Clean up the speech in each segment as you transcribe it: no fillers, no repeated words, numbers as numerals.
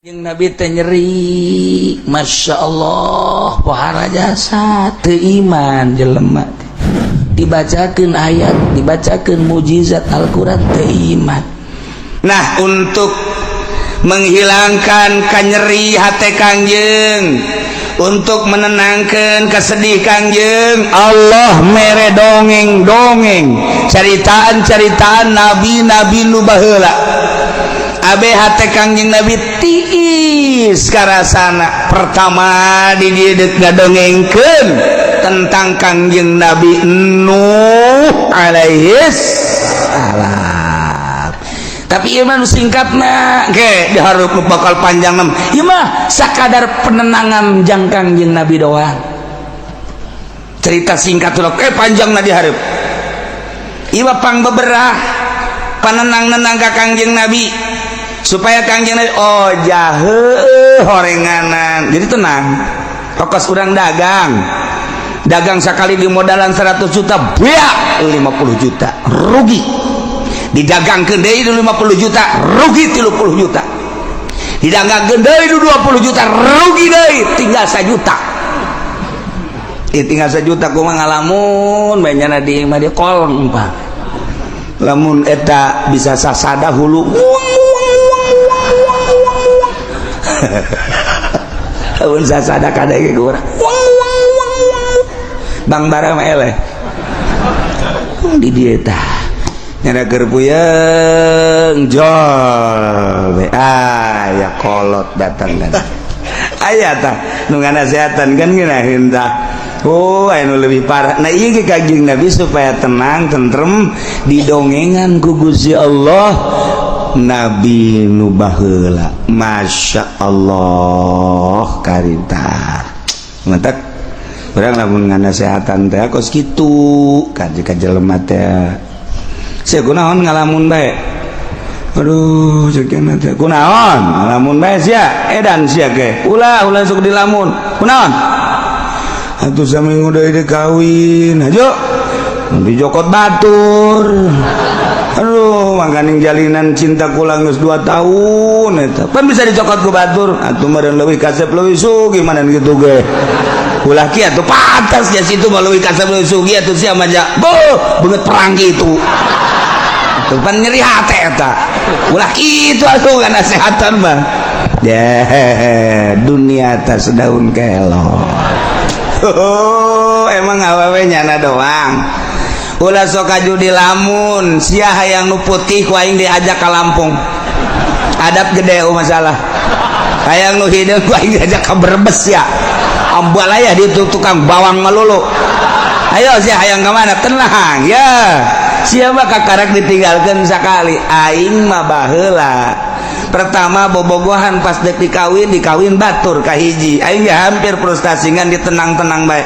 Yang Nabi teh nyeri, Masya Allah, pohara jasa teu iman jelema teh. Dibacakeun ayat, dibacakeun mujizat Al-Qur'an, teu iman. Nah, untuk menghilangkan kanyeri hati Kangjeng, untuk menenangkan kesedih Kangjeng, Allah mere dongeng-dongeng, ceritaan-ceritaan nabi-nabi nu baheula. Abe hate Kangjeng Nabi tiis karasana. Pertama di dieu ngadongengkeun tentang Kangjeng Nabi Nuh alaihis salam. Tapi ieu mah nu singkatna Oke, diharap bakal panjang nem. Ieu mah sakadar penenangan jang Kangjeng Nabi doang. Cerita singkat tuh, panjang na diharap. Ieu mah pang beberah panenang-nenang ka Kangjeng Nabi supaya Kangjeng Nabi, oh jahe horenganan, jadi tenang. Kos urang dagang, dagang sekali di modalan 100 juta, beak 50 juta rugi. Didagangkeun deui 50 juta, rugi 30 juta. Didagangkeun deui 20 juta, rugi deui, tinggal 1 juta. Tinggal 1 juta, kumaha ngalamun bae nyana di mah di kolong, Pak. Lamun eta bisa sasada hulu wang wang wang wang wang wang wang. Lamun sasada kadege ku urang wang wang wang wang. Bang bara mah eleh di dieu tah. Nyana keur puyeng jol we, aya kolot datang kan. Aya tah nu nganasehatan kan ngeunaheun tah. Oh, aya nu leuwih parah. Nah, ieu ge Kangjeng Nabi supaya tenang, tentrem, didongengan ku Gusti Allah Nabi nu baheula. Masya Allah, karita. Matak urang lamun nganasehatan teh kos kitu ka ka jelema teh. Sia kunaon ngalamun bae? Aduh, ceuk teh kunaon ngalamun bae sia? Edan sia ge. Ulah, ulah sok dilamun. Kunaon? Atuh saminggu deui dikawin. Hajo. Dijokot batur. Aduh, makaning jalinan cinta kula geus 2 tahun eta. Pan bisa dicokot ku batur. Atuh meureun leuwih kasep, leuwih sugih mana gitu ge. Ulah kieu atuh, pantas ya situ mah leuwih kasep, leuwih sugih atuh sia mah ja. Beuh, beungeut perang kitu. Tuh pan nyeri hate eta. Ulah kitu atuh nasehatan mah. Ya, dunia atas daun kelor. Oh, emang awewe nyana doang. Ulah sok kaju di lamun, sia hayang nu putih ku aing diajak ka Lampung. Adab gede oh masalah. Hayang nu hideung ku aing diajak ka Brebes ya. Ambalaya di tukang bawang melulu. Ayo sia hayang ka mana? Tenang ya. Sia mah kakarak ditinggalkeun sakali. Aing mah baheula. Pertama bobogohan pas dek dikawin, dikawin batur kahiji. Aing ya hampir frustasi, ngan ditenang-tenang bae.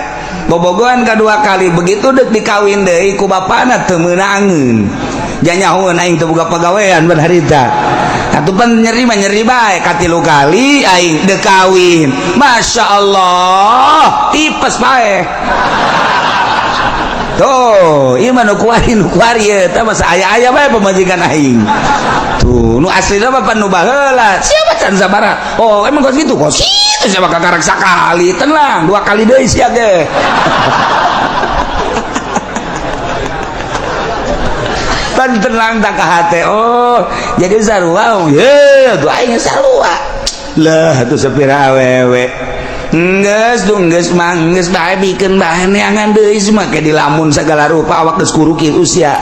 Bobogohan kedua kali, begitu dek dikawin deui ku bapana teu meunangeun. Janyahoeun aing teu boga pagawean ban harita. Atuh pan nyeri mah nyeri bae. Katilu kali aing dek kawin. Masya Allah, tipes bae. Tuh, ieu mah nu kuari, nu kuari ieu teh masa aya-aya bae pamajikan aing. Tuh, nu aslina mah pan nu baheula. Siapa can sabaraha? Oh, emang kos kitu? Kos kitu siapa kakarak sakali. Tenang, dua kali deui sia ge. Pan tenang tak ka hate. Oh, jadi sarua. Ye, tuh aing sarua. Lah, atuh sapira awewe. Geus tuh geus mah geus bae, bikeun bae neangan deui semua ke dilamun segala rupa, awak geus kuruki usia.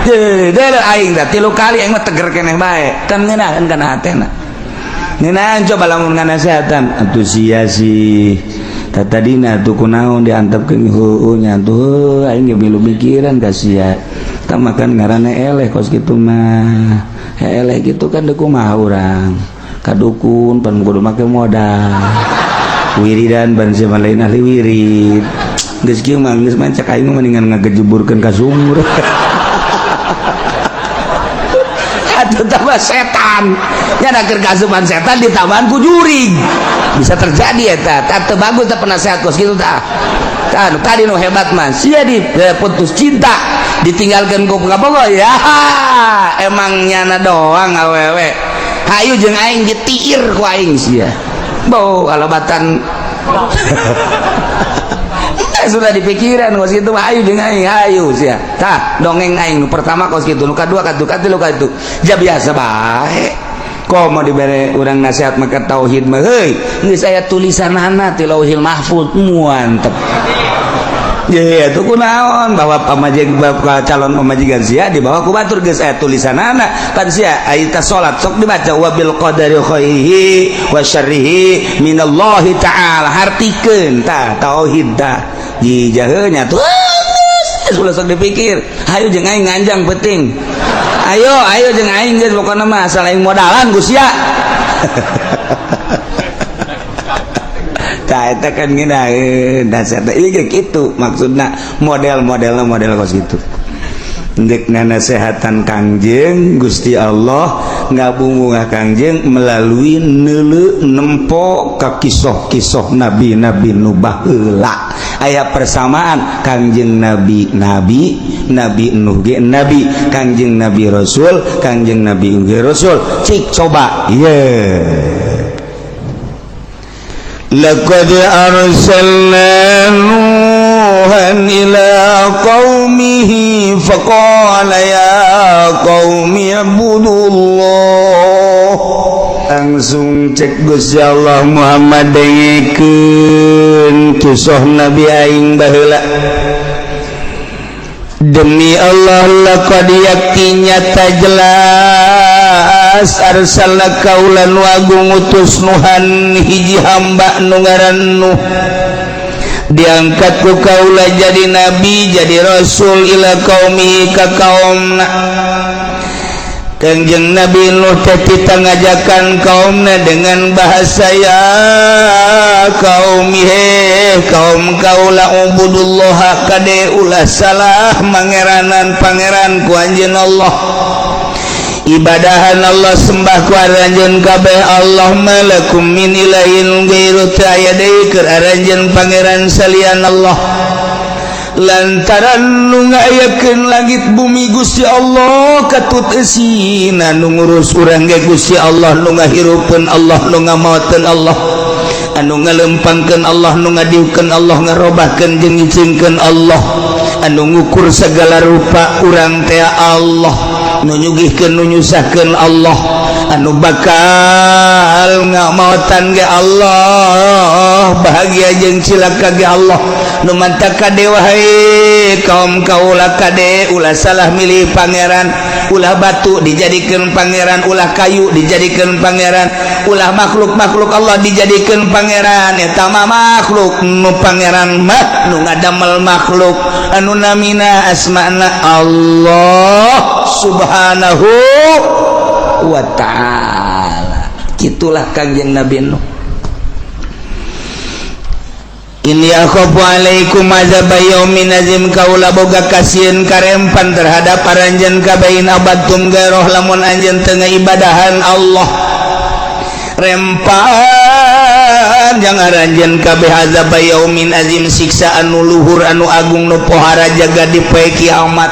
Deuh, aing teh tilu kali aing mah teger keneh bae. Kan ngeunaheun kana hatena. Ngeunaheun coba lamun nganasehatan. Atuh sia sih. Tadina tuh kunaon diantepkeun heueuh nya tuh aing ge milu mikiran ka sia. Tah makan ngaranna eleh kos kitu mah. Eleh kitu kan deuk kumaha urang. Ka dukun pan kudu make modal. Wiridan ban sia lain ahli wirid. Geus kieu mah geus mah cek aing mah mendingan ngagejeburkeun ka sumur. Atuh tambah setan. Nya keur kasupan setan ditambahan ku jurig. Bisa terjadi eta. Tah teu bagus teh penasehat kos kitu tah. Tah nu tadi nu hebat mah sia di putus cinta ditinggalkeun ku kabogoh ya. Emang nyana doang awewe. Hayu jeung aing ditiir ku aing sia. Bau alabatan. Sudah dipikiran kos kitu mah, ayo jeung aing, hayu sia. Tah, dongeng aing nu pertama kos kitu, nu kadua katu, katilu katu. Ja biasa bae. Komo dibere urang nasihat maka tauhid mah, heuy, geus aya tulisanana ti Lauhil Mahfuz, mantep. Ya, itu kunaon bahwa pamajig calon pamajikan sia dibawa ku batur, geus aya tulisanana pan sia. Aya salat sok dibaca wabil qadari khairihi wa syarrihi minallahi ta'ala, hartikeun tah tauhid tah jijaheunya tuh. Geus ulah sok dipikir, hayu jeung aing nganjang penting, ayo ayo jeung aing, geus pokona mah asal aing modalan ku sia. Tah, eta kan ngeunaheun dasar teh ieu kitu maksudna, model-modelna model kos kitu. Ndek nganasehatan Kangjeng, Gusti Allah ngabungah Kangjeng melalui neuleu nempo ka kisoh-kisoh nabi-nabi nu baheula. Aya persamaan, Kangjeng Nabi nabi, Nabi Nuh ge nabi, Kangjeng Nabi Rasul, Kangjeng Nabi ge Rasul. Cik coba ye. لقد أرسلنا نوحا إلى قومه فقال يا قوم اعبدوا الله. Langsung cek Gusti Allah, "Muhammad, dengekeun kisah nabi aing baheula. Demi Allah, laqad yakti nyata jelas, arsalna kaula nu agung utus Nuhan hiji hamba nu ngaran Nuh, diangkat ku kaula jadi nabi, jadi rasul, ila qaumi ka kaumna. Kangjeng Nabi Nuh teh tita ngajakan kaumna dengan bahasa, 'Ya qaumi, he kaum kaula, ubudullah, kade ulah salah mangeranan pangeran ku anjeun Allah, ibadahan Allah, sembah ku aranjeun kabeh Allah. Malakum min ilahin ghairu, teu aya deui keur aranjeun pangeran salian Allah, lantaran nu ngayakeun langit bumi Gusti Allah, katut eusina, nu ngurus urang ge Gusti Allah, nu ngahirupeun Allah, nu ngamaoteun Allah, anu ngalempangkeun Allah, nu ngadiukeun Allah, ngarobahkeun jeung ngicingkeun Allah, anu ngukur segala rupa urang teh Allah, nu nyugihkeun, nu nyusahkeun Allah, anu bakal ngamaotan ge Allah, bahagia jeung cilaka ge Allah. Nu mantak kade wahai kaum kaula, kade ulah salah milih pangeran, ulah batu dijadikan pangeran, ulah kayu dijadikan pangeran, ulah makhluk-makhluk Allah dijadikan pangeran. Eta mah makhluk, nu pangeran mah nu ngadamel makhluk anu namina asmana Allah Subhanahu wa ta'ala." Itulah Kangjeng Nabi Nuh. Inni akhafu alaikum azab yaumin azim, kaula boga kasieun karempan terhadap aranjeun kabeh, in abadtum gairoh, lamun anjeun teu ibadahan Allah, rempan jang aranjeun kabeh azab yaumin azim, siksa anu luhur, anu agung, nu pohara jaga di poe kiamat.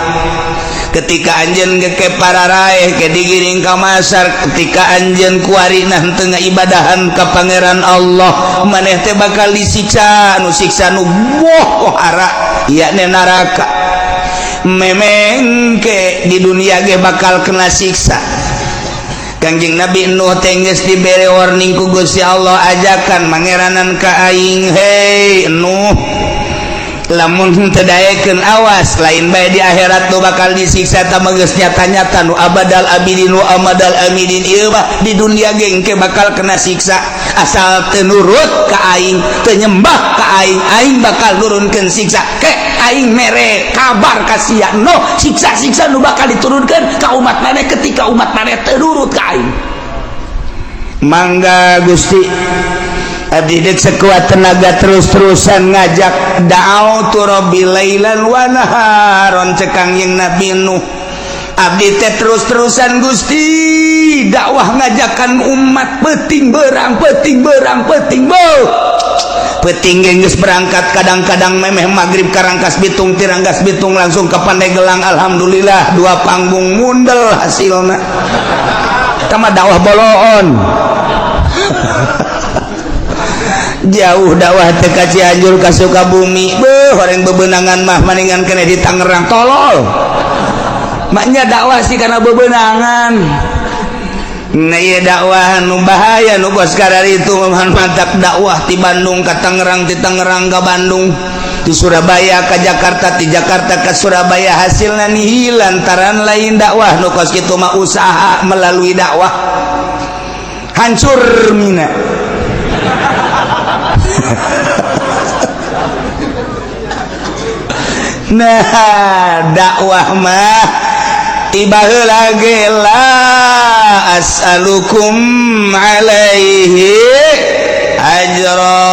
Ketika anjeun geke pararaeh ke digiring ka masar, ketika anjeun kuari nah teu ibadahan ka pangeran Allah, maneh teh bakal disiksa, nu siksa nu boh pohara, yakni neraka. Memengke di dunia ge bakal kena siksa. Kangjeng Nabi Nuh teh geus dibere warning ku Gusti Allah, ajakan mangeranan ka aing, "Hei Nuh, lamun teu daekeun, awas, lain bae di akhirat nu bakal disiksa, ta geus nyata-nyata nu abadal abidin wa amadal amidin, ieu mah di dunia ge engke bakal kena siksa. Asal teu nurut ka aing, teu nyembah ka aing, aing bakal nurunkeun siksa. Ke aing mere kabar ka sia, no siksa-siksa nu bakal diturunkeun ka umat maneh ketika umat maneh teu nurut ka aing." "Mangga Gusti, abdi dek sekuat tenaga terus-terusan ngajak, da'autu rabbi lailan wa naharon." Cek Kangjeng Nabi Nuh, "Abdi teh terus-terusan Gusti dakwah ngajakan umat, peting berang, peting berang, peting beuh peting geus berangkat, kadang-kadang memeh maghrib ka Rangkas Bitung, ti Rangkas Bitung langsung ke Pandeglang. Alhamdulillah dua panggung mundel hasilna." Eta mah dakwah boloon. Jauh dakwah teh ka Cianjur, ka Sukabumi, beuh, horeng bebenangan mah maningan kene di Tangerang. Tolol maknya dakwah sih karena bebenangan. Nah, iya, dakwah nu bahaya nu kos itu mantap, dakwah di Bandung ke Tangerang, di Tangerang ke Bandung, di Surabaya ke Jakarta, di Jakarta ke Surabaya, hasilnya nihil lantaran lain dakwah nu kos kitu mah, usaha melalui dakwah. Hancur mina. Nah, dakwah mah tiba lagi la as'alukum alaihi ajra,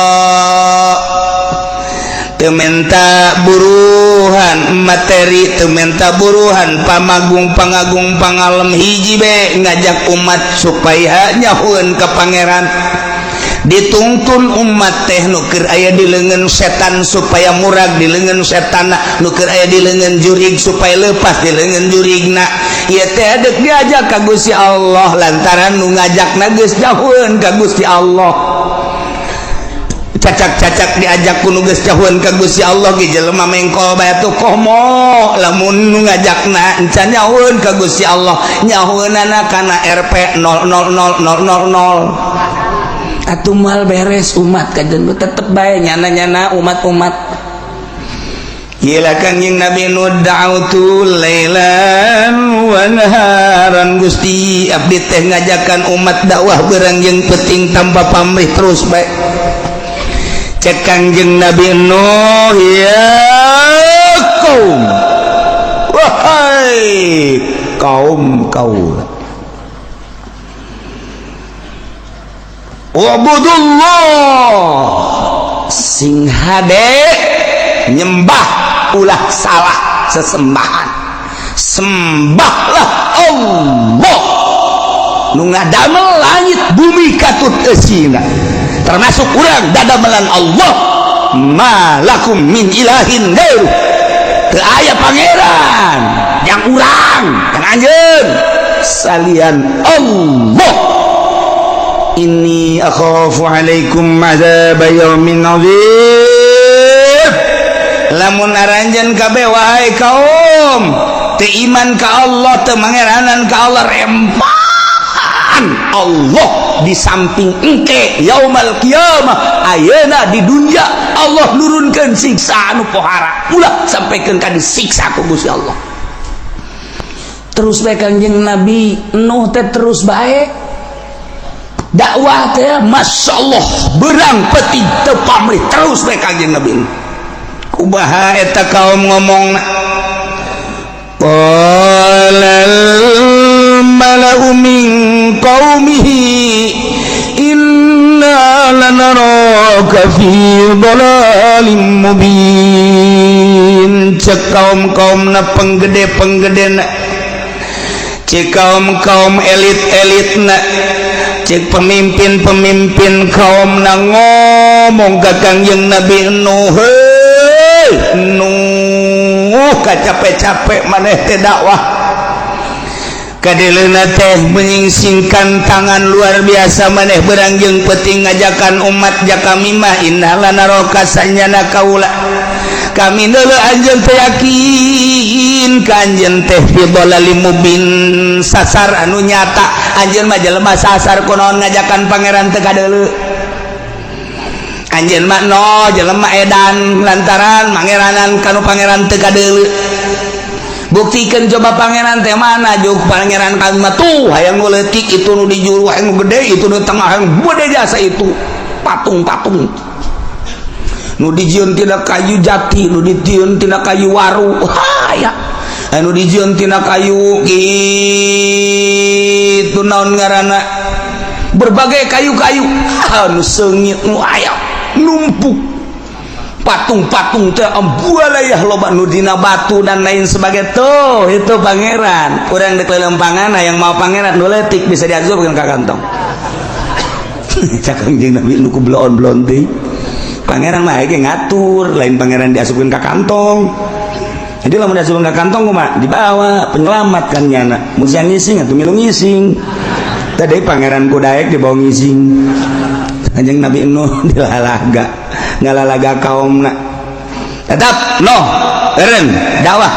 teu menta buruhan materi, teu menta buruhan pamagung, pangagung, pangalem. Hiji be, ngajak umat supaya nyahueun ka Pangeran. Dituntun umat teh nu keur aya di leungeun setan supaya murag di leungeun setan, nu keur aya di leungeun jurig supaya lepas di leungeun jurigna. Ieu teh dek diajak ka Gusti Allah lantaran nu ngajakna geus jauheun ka Gusti Allah. Cacak-cacak diajak ku nu geus jauheun ka Gusti Allah ge jelema mengkol bae tuh. Komo lamun nu ngajakna encan nyahueun ka Gusti Allah, nyahueunana kana Rp 000000, atuh moal beres umat. Kajen tetep bae nyana-nyana umat-umat. Gila, Kangjeng Nabi Nuh, da'autu lailan wa naharan. Gusti, abdi teh ngajakan umat dakwah beurang jeung peuting tanpa pamrih, terus bae. Cek Kangjeng Nabi Nuh, ya kaum, wahai kaum kaum, wabudullah, sing hade nyembah, ulah salah sesembahan, sembahlah Allah nu ngadamel langit bumi katut eusina, termasuk urang dadamelan Allah. Malakum min ilahin gairu, teu aya pangeran yang urang, yang anjeun salian Allah. Inni akhafu alaikum azab yaumin azim. Lamun aranjeun kabeh, wahai kaum, teu iman ka Allah, teu mangeranan ka Allah, rempan Allah di samping engke yaumal qiyamah, ayeuna di dunia Allah nurunkeun siksa anu pohara. Ulah sampaikan ka disiksa ku Gusti Allah. Terus bae Kangjeng Nabi Nuh teh, terus bae dakwah teh, Masya Allah, beurang peuting teu pamrih, terus bae Kangjeng Nabi. Kumaha eta kaum ngomong? Qalal mala'u min qaumihi inna lanaraka fi dhalalim mubin. Cek kaum-kaum na, penggede-penggede na, cek kaum-kaum elit-elit na, cek pemimpin-pemimpin kaum na ngomong ka Kangjeng Nabi Nuh, heuy Nuh, kacape-capek maneh teh dakwah, kadeleuna teh menyingsingkan tangan luar biasa, maneh beurang jeung peuting ngajakan umat ja kami mah. Inna lanaraka, sanyana kaula, kami deuleu anjeun teh, yakin ka anjeun teh fi dhalalim mubin, sasar anu nyata. Anjeun mah jelema sasar, kunaon ngajakan Pangeran teu kadeuleu? Anjeun mah no jelema edan lantaran mangeranan kanu Pangeran teu kadeuleu. Buktikan coba Pangeran teh mana juk Pangeran kami mah. Tuh, hayang nu leutik itu, nu di juru hayang nu gede itu, nu tengah hayang gede jasa itu patung-patung nu dijieun tina kayu jati, nu dijieun tina kayu waru, haya anu dijieun tina kayu kitu, naon ngaranna, berbagai kayu-kayu anu seungit nu aya numpuk patung-patung teh, ambualayah loba nu dina batu dan lain sebagai. Tuh, itu Pangeran. Urang dek lelempangan yang mau Pangeran nu leutik bisa diasupkeun ka kantong. Cak Kangjeng Nabi nu ku bloon-bloon teh, Pangeran mah ge ngatur, lain Pangeran diasupkeun ka kantong. Jadi lamun diasupkeun ka kantong kumaha? Dibawa penyelamat kan nyana mun siang ngising atuh milu ngising. Tadi Pangeran Kudaek dibawa ngising. Kanjeng Nabi Nuh dilalaga, ngalalaga kaumna. Tetap Nuh eureun dakwah.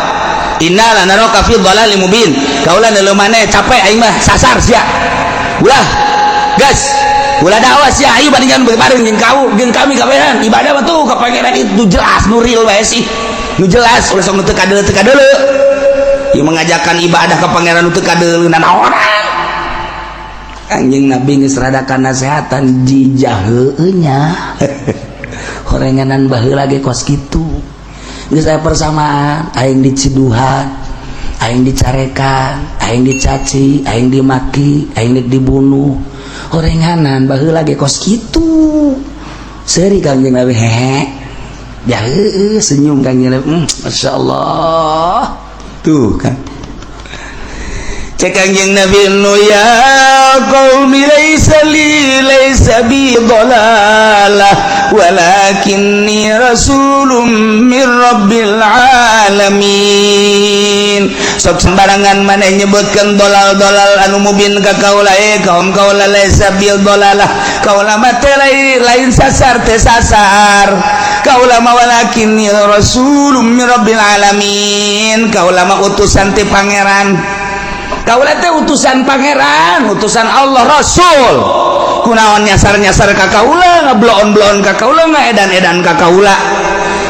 Inna lanaraka fi dhalalim mubin. Kaula nu maneh capek, aing mah sasar sia. Ulah gas. Ulah dakwah sia, ayo bandingan bareng jeung kau, jeung kami kabehan. Ibadah mah tuh ka Pangeran itu jelas, nu real bae sih. Nu jelas, ulah sok nu teu kadeuleu, teu kadeuleu. Ieu mengajarkan ibadah ka Pangeran nu teu kadeuleu nanaonan. Anjing, Nabi geus rada nasehatan jijah heueuh nya. Horenganan baheula ge kos kitu. Geus aya persamaan, aing diciduhan, aing dicarekan, aing dicaci, aing dimaki, aing dibunuh. Horenganan baheula ge kos kitu. Seuri Kangjeng Nabi, hehe. Ya heueuh, senyum Kangjeng Nabi. Masya Allah. Tuh kan. Cek Kangjeng Nabi Nuh, ya qaumi, laisa li, laisa bi dhalalah, walakinni rasulun min rabbil alamin. Sok sembarangan maneh nyebutkeun dolal-dolal anu mubin ka kaula. Eh kaum, kaula laisa bil dhalalah, kaula mah teh lain sasar, teh sasar kaula mah, walakinni rasulun min rabbil alamin. Kaula mah utusan ti Pangeran. Kaula teh utusan Pangeran, utusan Allah, rasul. Kunaon nyasar-nyasar ka kaula, ngabloon-bloon ka kaula, ngaedan-edan ka kaula?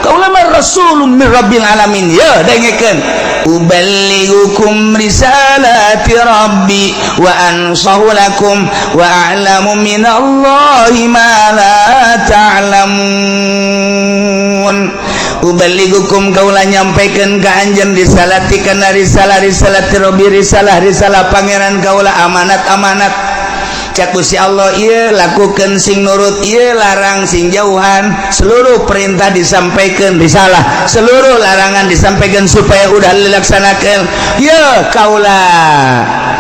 Kaula mah rasulun min rabbil alamin. Ya, dengekeun, uballighukum risalati rabbi wa ansahu lakum wa a'lamu minallahi ma la ta'lamun. Uballighukum, kaula nyampaikan ka anjeun, risalati kana risalah, risalati rabbi, risalah risalah Pangeran kaula, amanat amanat. Cak Gusti Allah, ieu lakukan sing nurut, ieu larang sing jauhan. Seluruh perintah disampaikan, risalah, seluruh larangan disampaikan supaya udah dilaksanakan. Ya, kaula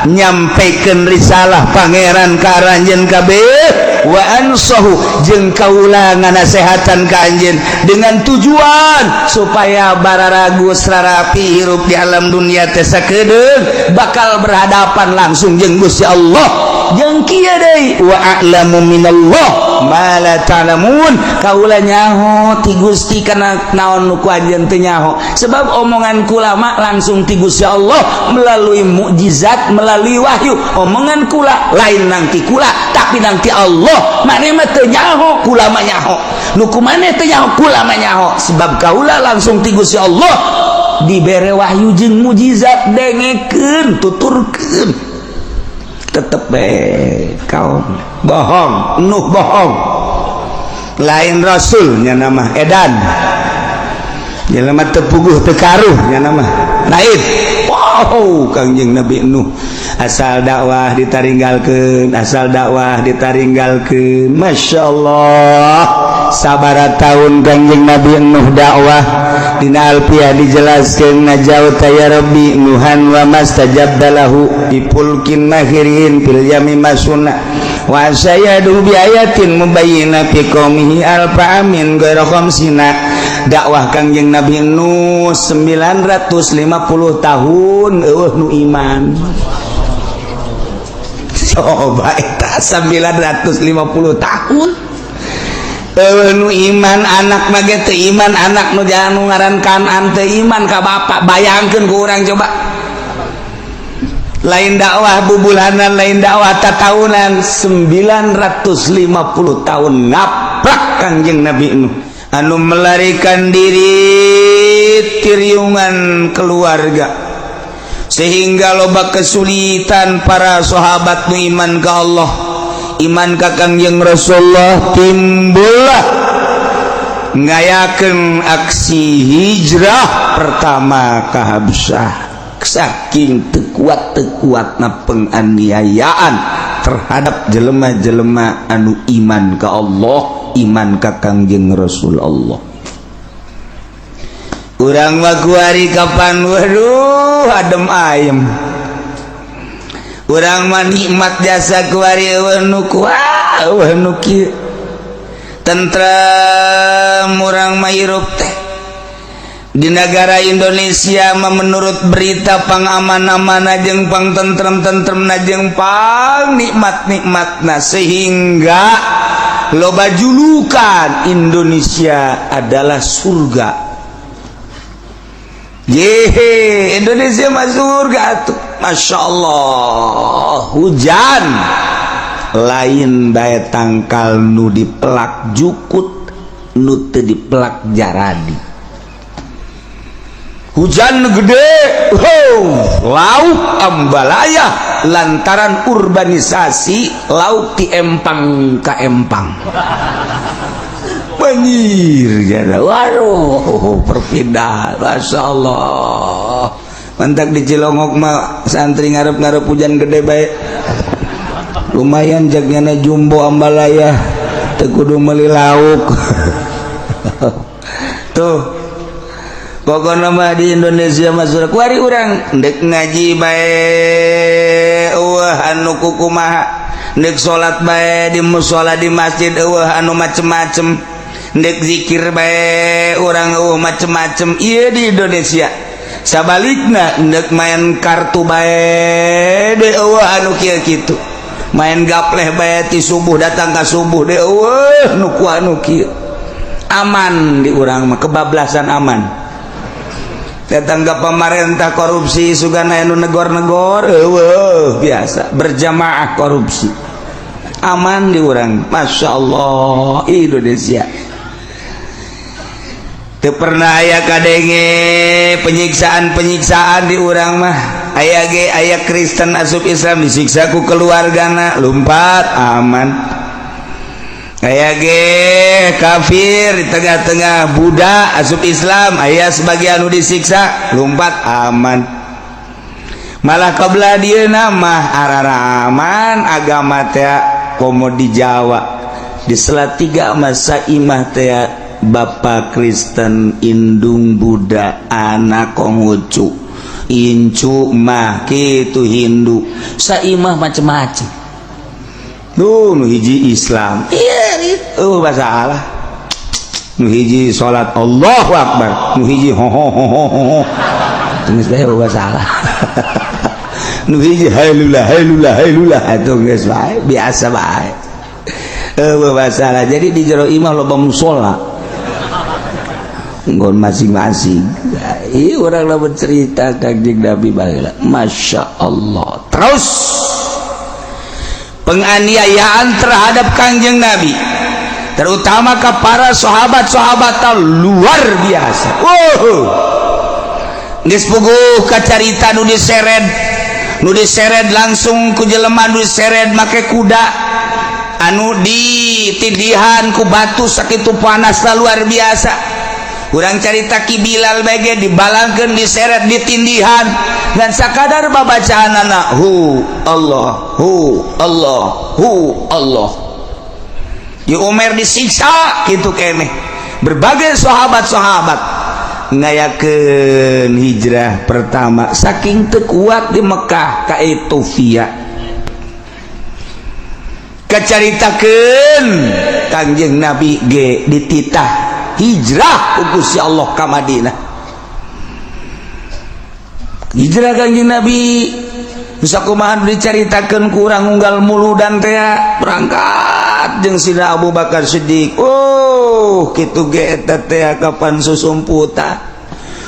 nyampaikan risalah Pangeran ka aranjeun kabeh, wa ansahu, jeung kaula nganasehatan ka anjeun dengan tujuan supaya bararagus rarapi hirup di alam dunia teh, sakedeung bakal berhadapan langsung jeung Gusti Allah. Jeung kieu deui, wa a'lamu minallah ma la ta'lamun, kaula nyaho ti Gusti kana naon nu ku anjeun teu nyaho, sebab omongan kula mah langsung ti Gusti Allah melalui mukjizat, melalui wahyu. Omongan kula lain nang ti kula, tapi nang ti Allah. Maneh mah teu nyaho, kula mah nyaho. Nu ku maneh teu nyaho, kula mah nyaho, sebab kaula langsung ti Gusti Allah dibere wahyu jeung mukjizat. Dengekeun, tuturkeun. Tetep be kaum bohong, Nuh bohong, lain rasulnya, nama edan, jelema teu puguh teu karuh nya nama naib. Wow, Kangjeng Nabi Nuh asal dakwah ditaringgalkeun, asal dakwah ditaringgalkeun. Masya Allah, sabara tahun Kangjeng Nabi Nuh dakwah? Dina Alfiah dijelaskan, najauta ya Rabbi Nuhan wa mastajabta lahu bi fulkin mahirin fil yami masuna wa sayadu bi ayatin mubayyina fi qaumihi alfa amin ghaira khamsina. Dakwah Kangjeng Nabi Nuh 950 tahun, eueuh nu iman. Coba eta, 950 tahun eueuh nu iman. Anak mah ge teu iman, anak nu jangan nu ngaran Kanan teu iman ka bapak. Bayangkeun ku urang coba, lain dakwah bubulanan, lain dakwah tatahunan, 950 tahun ngaprak Kangjeng Nabi Nuh anu melarikan diri tiriungan keluarga, sehingga loba kesulitan para sahabat nu iman ke Allah, iman ka Kangjeng Rasulullah. Timbullah ngayakeun aksi hijrah pertama ke Habsyah, saking teu kuat, teu kuatna penganiayaan terhadap jelema-jelema anu iman ke Allah, iman ka Kangjeng Rasul Allah. Urang mah kuari kapan? Waduh, adem ayem urang mah, nikmat jasa kuari. Eueuh nu kuah, eueuh nu kieu, tentrem urang mah hirup teh. Di negara Indonesia mah, menurut berita, pang aman-aman jeung pang tentrem-tentrem jeung pang nikmat-nikmatna, sehingga loba julukan Indonesia adalah surga. Yehe, Indonesia mah surga tuh. Masya Allah, hujan lain bae tangkal nu dipelak jukut, nu teu dipelak jaradi. Hujan gede, oh, lauk ambalaya. Lantaran urbanisasi, lauk ti empang ka empang banjir jada. Waduh, perpindahan, Masya Allah. Mantak di Cilongok mah santri ngarep-ngarep hujan gede baik. Lumayan jagnya jumbo ambalaya, teu kudu meuli lauk tuh. Pokoknya mah di Indonesia masuk kuari urang ndek ngaji bae euweuh anu kukumaha, ndek salat bae di musola, di masjid euweuh anu macem-macem, ndek zikir bae urang euweuh macem-macem. Ieu di Indonesia. Sabalikna, ndek main kartu bae de euweuh anu kieu kitu, main gapleh bae ti subuh datang ka subuh de euweuh nu ku anu kieu. Aman di urang mah, kebablasan aman. Datang ke pemerintah korupsi, sugana anu negor-negor euweuh, biasa berjamaah korupsi. Aman di urang, Masya Allah. Indonesia teu pernah aya kadenge penyiksaan-penyiksaan di urang mah. Aya ge aya Kristen asup Islam disiksa ku keluargana, lumpat, aman. Aya ge kafir di tengah-tengah Buddha asup Islam, aya sebagian nu disiksa, lumpat, aman. Malah kebelah dia nama araraman agama teh, komo di Jawa, di Salatiga masa imah teh Bapak Kristen, indung Buddha, anak Konghucu, incu mah kitu Hindu, saimah macem-macem. Tuh, nu hiji Islam, iya itu masalah. Nu hiji salat Allahu Akbar, nu hiji ho ho ho ho ho, geus bae masalah. Nu hiji hailula hailula hailula, atuh geus bae, biasa bae, euweuh masalah. Jadi di jero imah loba musola nggon masing-masing. Iya, orang lah bercerita Kanjeng Nabi baheula, Masya Allah. Terus penganiayaan terhadap Kangjeng Nabi, terutama ke para sahabat-sahabat, luar biasa. Wow. Geus puguh kacarita nu diseret, nu diseret langsung ku jelema, nu diseret make kuda, anu ditindihan ku batu sakitu panasna luar biasa. Urang carita Ki Bilal bege dibalangkeun, diseret, ditindihan, dan sakadar babacaan anak hu Allah, hu Allah, hu Allah. Di Umar disiksa kitu keneh. Berbagai sahabat-sahabat ngayakeun hijrah pertama saking teu kuat di Mekah ka Ethiopia. Kacaritakeun Kangjeng Nabi ge dititah hijrah ku Gusti Allah ka Madinah. Hijrah Kangjeng Nabi bisa kumaha dicaritakeun ku urang unggal muludan teh berangkat jeung Sidina Abu Bakar Siddiq. Oh, kitu ge eta teh kapan susumputan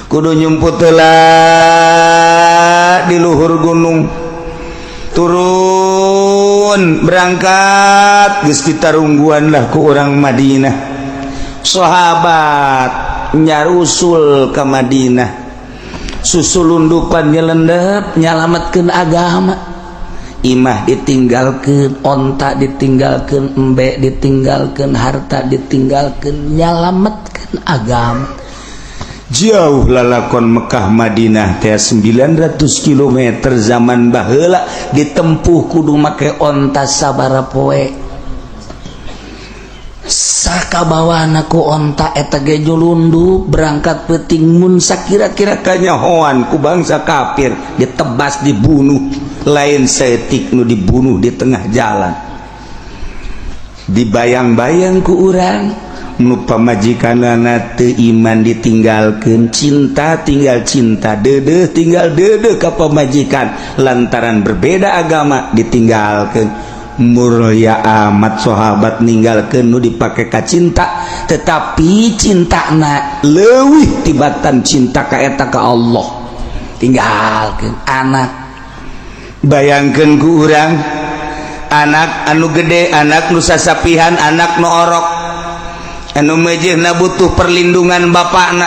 kudu nyumput heula di luhur gunung, turun berangkat, geus ditarungguan lah ku orang Madinah. Sahabat nyarusul ke Madinah, susulundupan, nyelendep, nyalamatkeun agama. Imah ditinggalkan, onta ditinggalkan, embe ditinggalkan, harta ditinggalkan, nyalamatkan agama. Jauh lalakon Mekah Madinah teh 900 km. Zaman baheula ditempuh kudu make onta sabara poe. Sakabawana ku onta eta ge nyulundu berangkat peuting. Mun sakira-kira kanyahoan ku bangsa kafir, ditebas, dibunuh. Lain saeutik nu dibunuh di tengah jalan. Dibayang-bayang ku urang. Nu pamajikanana teu iman ditinggalkeun, cinta tinggal cinta, deudeuh tinggal deudeuh ka pamajikan, lantaran berbeda agama ditinggalkeun. Mulia amat sahabat ninggalkeun nu dipake ka cinta, tetapi cintana leuwih tibatan cinta ka eta ka Allah. Tinggalkeun anak. Bayangkeun ku urang, anak anu gede, anak nu sasapihan, anak nu orok, anu mejehna butuh perlindungan bapakna.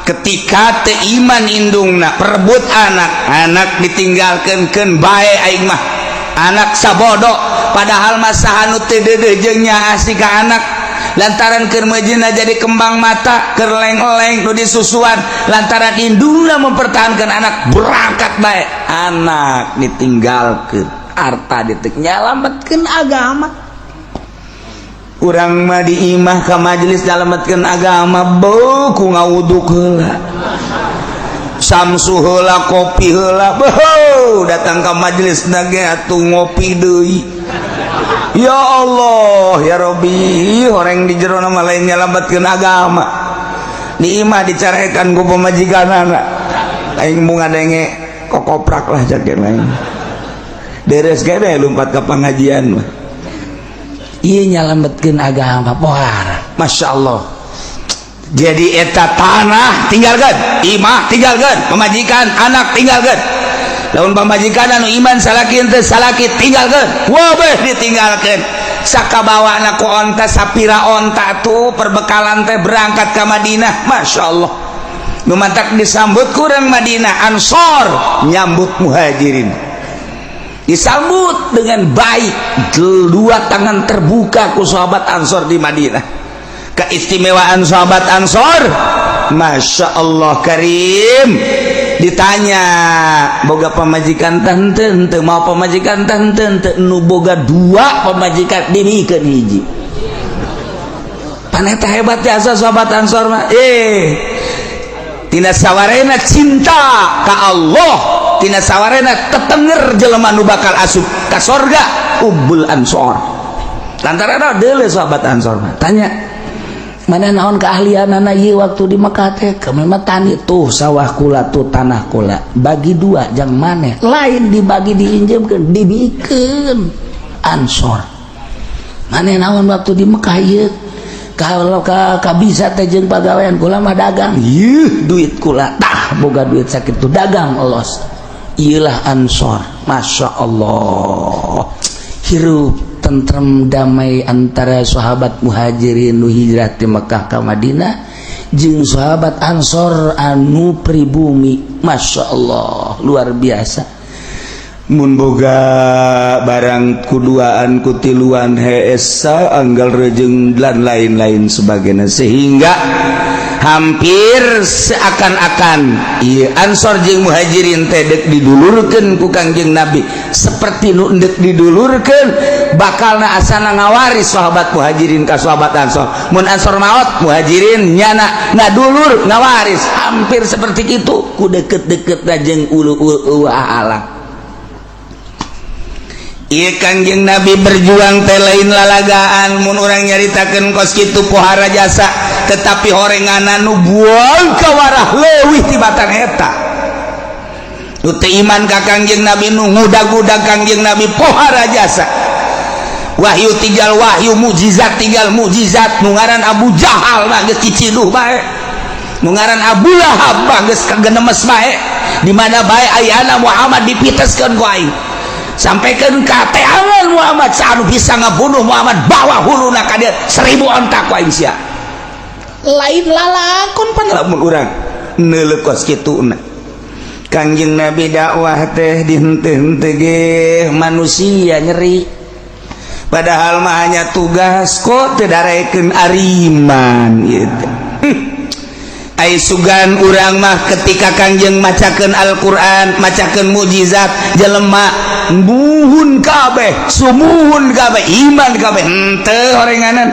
Ketika teu iman indungna, perebut anak, anak ditinggalkeun, keun bae aing mah, anak sabodo. Padahal masa anu teu deudeuh jeung nyaah ka anak, lantaran keur meujeuhna jadi kembang mata, keur leng-leng nu disusuan, lantaran indungna mempertahankan anak, berangkat bae, anak ditinggalkeun, harta ditek, nyalametkeun agama. Urang mah di imah ka majelis nyalametkeun agama, beuh, ku ngawuduk heula, samsu heula, kopi heula, beuh, datang ka majelis ge atuh ngopi deui. Ya Allah ya Robbi, orang di jero mah lain nyalametkeun agama. Di imah dicarekan ku pamajikanana, aing mau ngadenge kokoprak lah, cak lain deres gede, lompat ke pengajian mah. Iya, nyalametkeun agama pohara. Masya Allah. Jadi eta tanah tinggalkan, imah tinggalkan, pemajikan, anak tinggalkan. Lamun pamajikan anu iman salaki, henteu salaki tinggalkan, wabeh ditinggalkan. Sakabawana ku onta, sapira onta tuh perbekalan teh, berangkat ke Madinah. Masya Allah, nu matak disambut kurang Madinah, Ansor nyambut Muhajirin, disambut dengan baik, dua tangan terbuka ku sahabat Ansor di Madinah. Keistimewaan sahabat Ansor, Masya Allah Karim. Ditanya, boga pamajikan tante ente? Mau pamajikan tante ente? Nu boga dua pamajikan dibikeun hiji. Paneta hebat jasa sahabat Ansor mah. Tina sawarena cinta ka Allah, tina sawarena tetenger jelema nu bakal asup ka sorga ubul Ansor, lantaran deule sahabat Ansor mah. Tanya, mana naon keahlian anak ieu waktu di Mekah teh? Kami mah tani. Tuh sawah kula, tuh tanah kula, bagi dua jang maneh. Lain dibagi, diinjemkeun, dibikeun Ansor. Maneh naon waktu di Mekah ieu? Kalau ka bisa teh jeung pagawean? Kula mah dagang. Ieu duit kula, tah boga duit sakitu, dagang los. Iyalah Ansor. Masya Allah, hirup tentrem damai antara sahabat Muhajirin nu hijrah di Mekah ke Madinah jeung sahabat Ansor anu pribumi. Masya Allah, luar biasa. Mun boga barang kuduaan, kutiluan, heesa anggal rejeng dan lain-lain sebagainya, sehingga hampir seakan-akan iya Ansor jeung Muhajirin teh dek didulurkeun ku Kangjeng Nabi, seperti nu endek didulurkeun, bakalna asana ngawaris sahabat Muhajirin ka sahabat Ansor. Mun Ansor maot, Muhajirin nyana ngadulur ngawaris, hampir seperti itu ku deket-deket jeung ulu ulu alam. Iya, Kangjeng Nabi berjuang teh lain lalagaan. Mun urang nyaritakeun kos kitu pohara jasa, tetapi horenganan nu buang kawarah leuwih tibatan eta. Nu teu iman ka Kangjeng Nabi, nu ngudag-ngudag Kangjeng Nabi, pohara jasa. Wahyu tinggal wahyu, mukjizat tinggal mukjizat. Nu ngaran Abu Jahal mah geus ciciduh bae, nu ngaran Abu Lahab mah geus kagenemes bae. Di mana bae ayana Muhammad dipiteskeun ku aing, sampaikan ka teangan Muhammad, anu bisa ngabunuh Muhammad, bawa huluna ka dieu, 1000 onta ku aing sia. Lain lalakon pan. Lamun urang neuleuh kos kituna, Kangjeng Nabi dakwah teh dihenteu-henteu ge manusia nyeri. Padahal mah hanya tugas, kok teu darekeun ariman gitu. Ai sugan urang mah ketika Kangjeng macakeun Al-Qur'an, macakeun mukjizat, jelema muhun kabeh, sumuhun kabeh, iman kabeh. Henteu horenganan.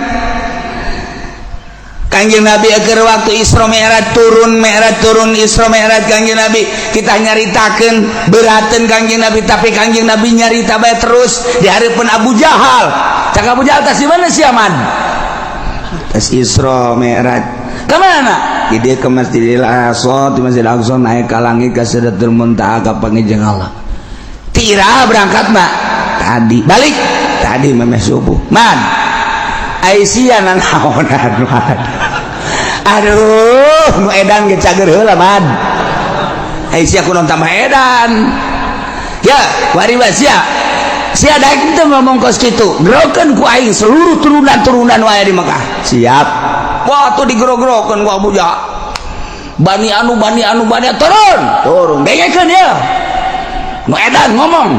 Kangjeng Nabi agar waktu Isra Mi'raj turun, Mi'raj turun, Isra Mi'raj Kangjeng Nabi, kita nyaritakeun beraten Kangjeng Nabi, tapi Kangjeng Nabi nyarita bae terus di hareupeun Abu Jahal. Cak Abu Jahal, tas di mana sih aman? Tes Isra Mi'raj. Kemana? Di dia ke Masjidil Aqsa, di Masjidil Aqsa naik ke langit ke Sidratul Muntaha ka panggih Allah. Tira berangkat mak tadi balik tadi memeh subuh man Aisyah nanaonan man. Aduh, nu edan ge cager heula man. Aisyah kunaon tambah edan ya wari sia sia daek teu ngomong kos kitu, gerokeun ku aing seluruh turunan-turunan wae di Mekah. Siap. Wah, tuh digero-gerokeun ku Abu Jahal. Bani anu, bani anu, bani turun turun, dengekeun ya nu edan ngomong.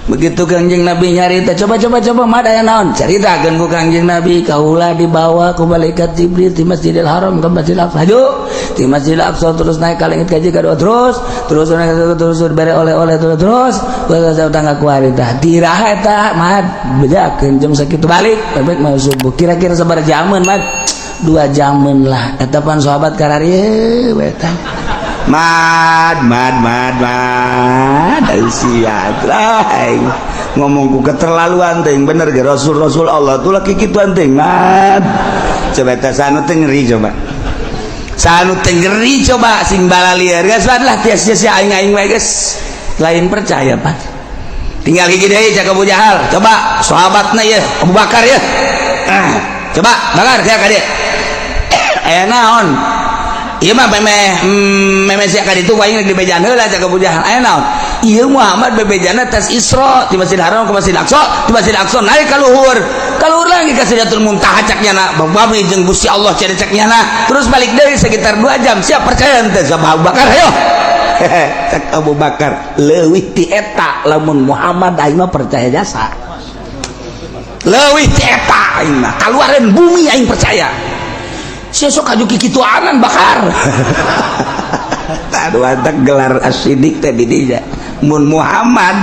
Begitu Kangjeng Nabi nyarita, coba coba coba mah aya naon, caritakeun ku Kangjeng Nabi, kaula dibawa ku malaikat Jibril di Masjidil Haram ke Masjidil Aqsa, haju di Masjidil Aqsa terus naik ka langit kaji kadua, terus terus naik terus bere oleh-oleh terus terus terus tangga kuari tah tiraha eta mah bejakeun jam sakitu balik balik mau subuh. Kira-kira sabaraha jaman mah? 2 jaman lah eta. Pan sahabat kararieu we tah. Mad mad mad mad sia aing ngomong ku keterlaluan teh. Bener ge rasul rasul Allah tuh laki kituan teh mad. Coba teh sanu teh ngeri, coba sanu teh ngeri, coba sing balalieur geus lah tias sia aing aing wae geus lain percaya. Pak, tinggal hiji deui cak Abu Jahal. Coba sahabatna ya Abu Bakar ya. Ah, coba Bakar ya ka dieu aya naon. Ieu mah memeh memeh sia ka ditu aing rek dibejaan heula cak Abu Jahal. Aya naon? Ieu Muhammad bebejana tas Isra di Masjidil Haram ke Masjidil Aqsa, di Masjidil Aqsa naik ka luhur. Ka luhur lagi ka Sidratul Muntaha cak nyana, bami jeung Gusti Allah cek nyana. Terus balik deui sekitar 2 jam. Siap percaya henteu sama Abu Bakar? Ayo. Cak Abu Bakar, leuwih ti eta lamun Muhammad aing mah percaya jasa. Leuwih ti eta aing mah kaluareun bumi aing percaya. Sia sok aju kikituanan Bakar. Aduh, antak gelar as-siddiq teh di dinya. Mun Muhammad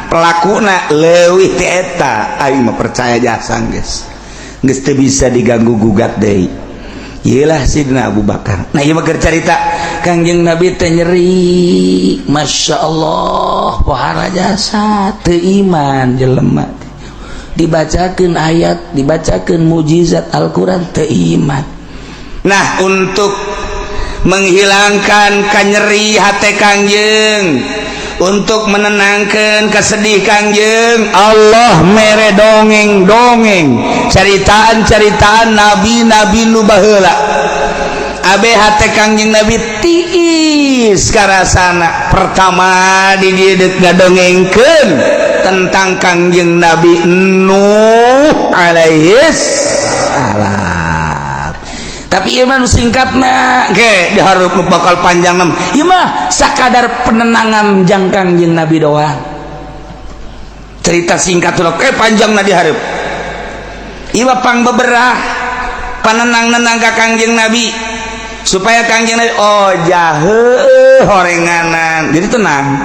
pelakuna leuwih ti eta aing mah percaya jasa geus. Geus teu bisa diganggu gugat deui. Iyalah Sidina Abu Bakar. Nah, ieu mah keur carita Kangjeng Nabi teh nyeri. Masya Allah, pohara jasa teu iman jelema. Dibacakeun ayat, dibacakeun mujizat Al-Qur'an teu iman. Nah, untuk menghilangkan kanyeri hati Kangjeng, untuk menenangkan kesedih Kangjeng, Allah mere dongeng-dongeng, ceritaan-ceritaan nabi-nabi nu baheula. Abe hate Kangjeng Nabi tiis karasana. Pertama di dieu ngadongengkeun tentang Kangjeng Nabi Nuh alaihis salam. Tapi ieu mah nu singkatna ge dihareup nu bakal panjang mah. Ieu mah sakadar penenangan jang Kangjeng Nabi doang. Cerita singkat tuh eh panjangna dihareup. Ieu mah pang beberah panenang-nenang ka Kangjeng Nabi supaya Kangjeng Nabi oh jahe horenganan jadi tenang.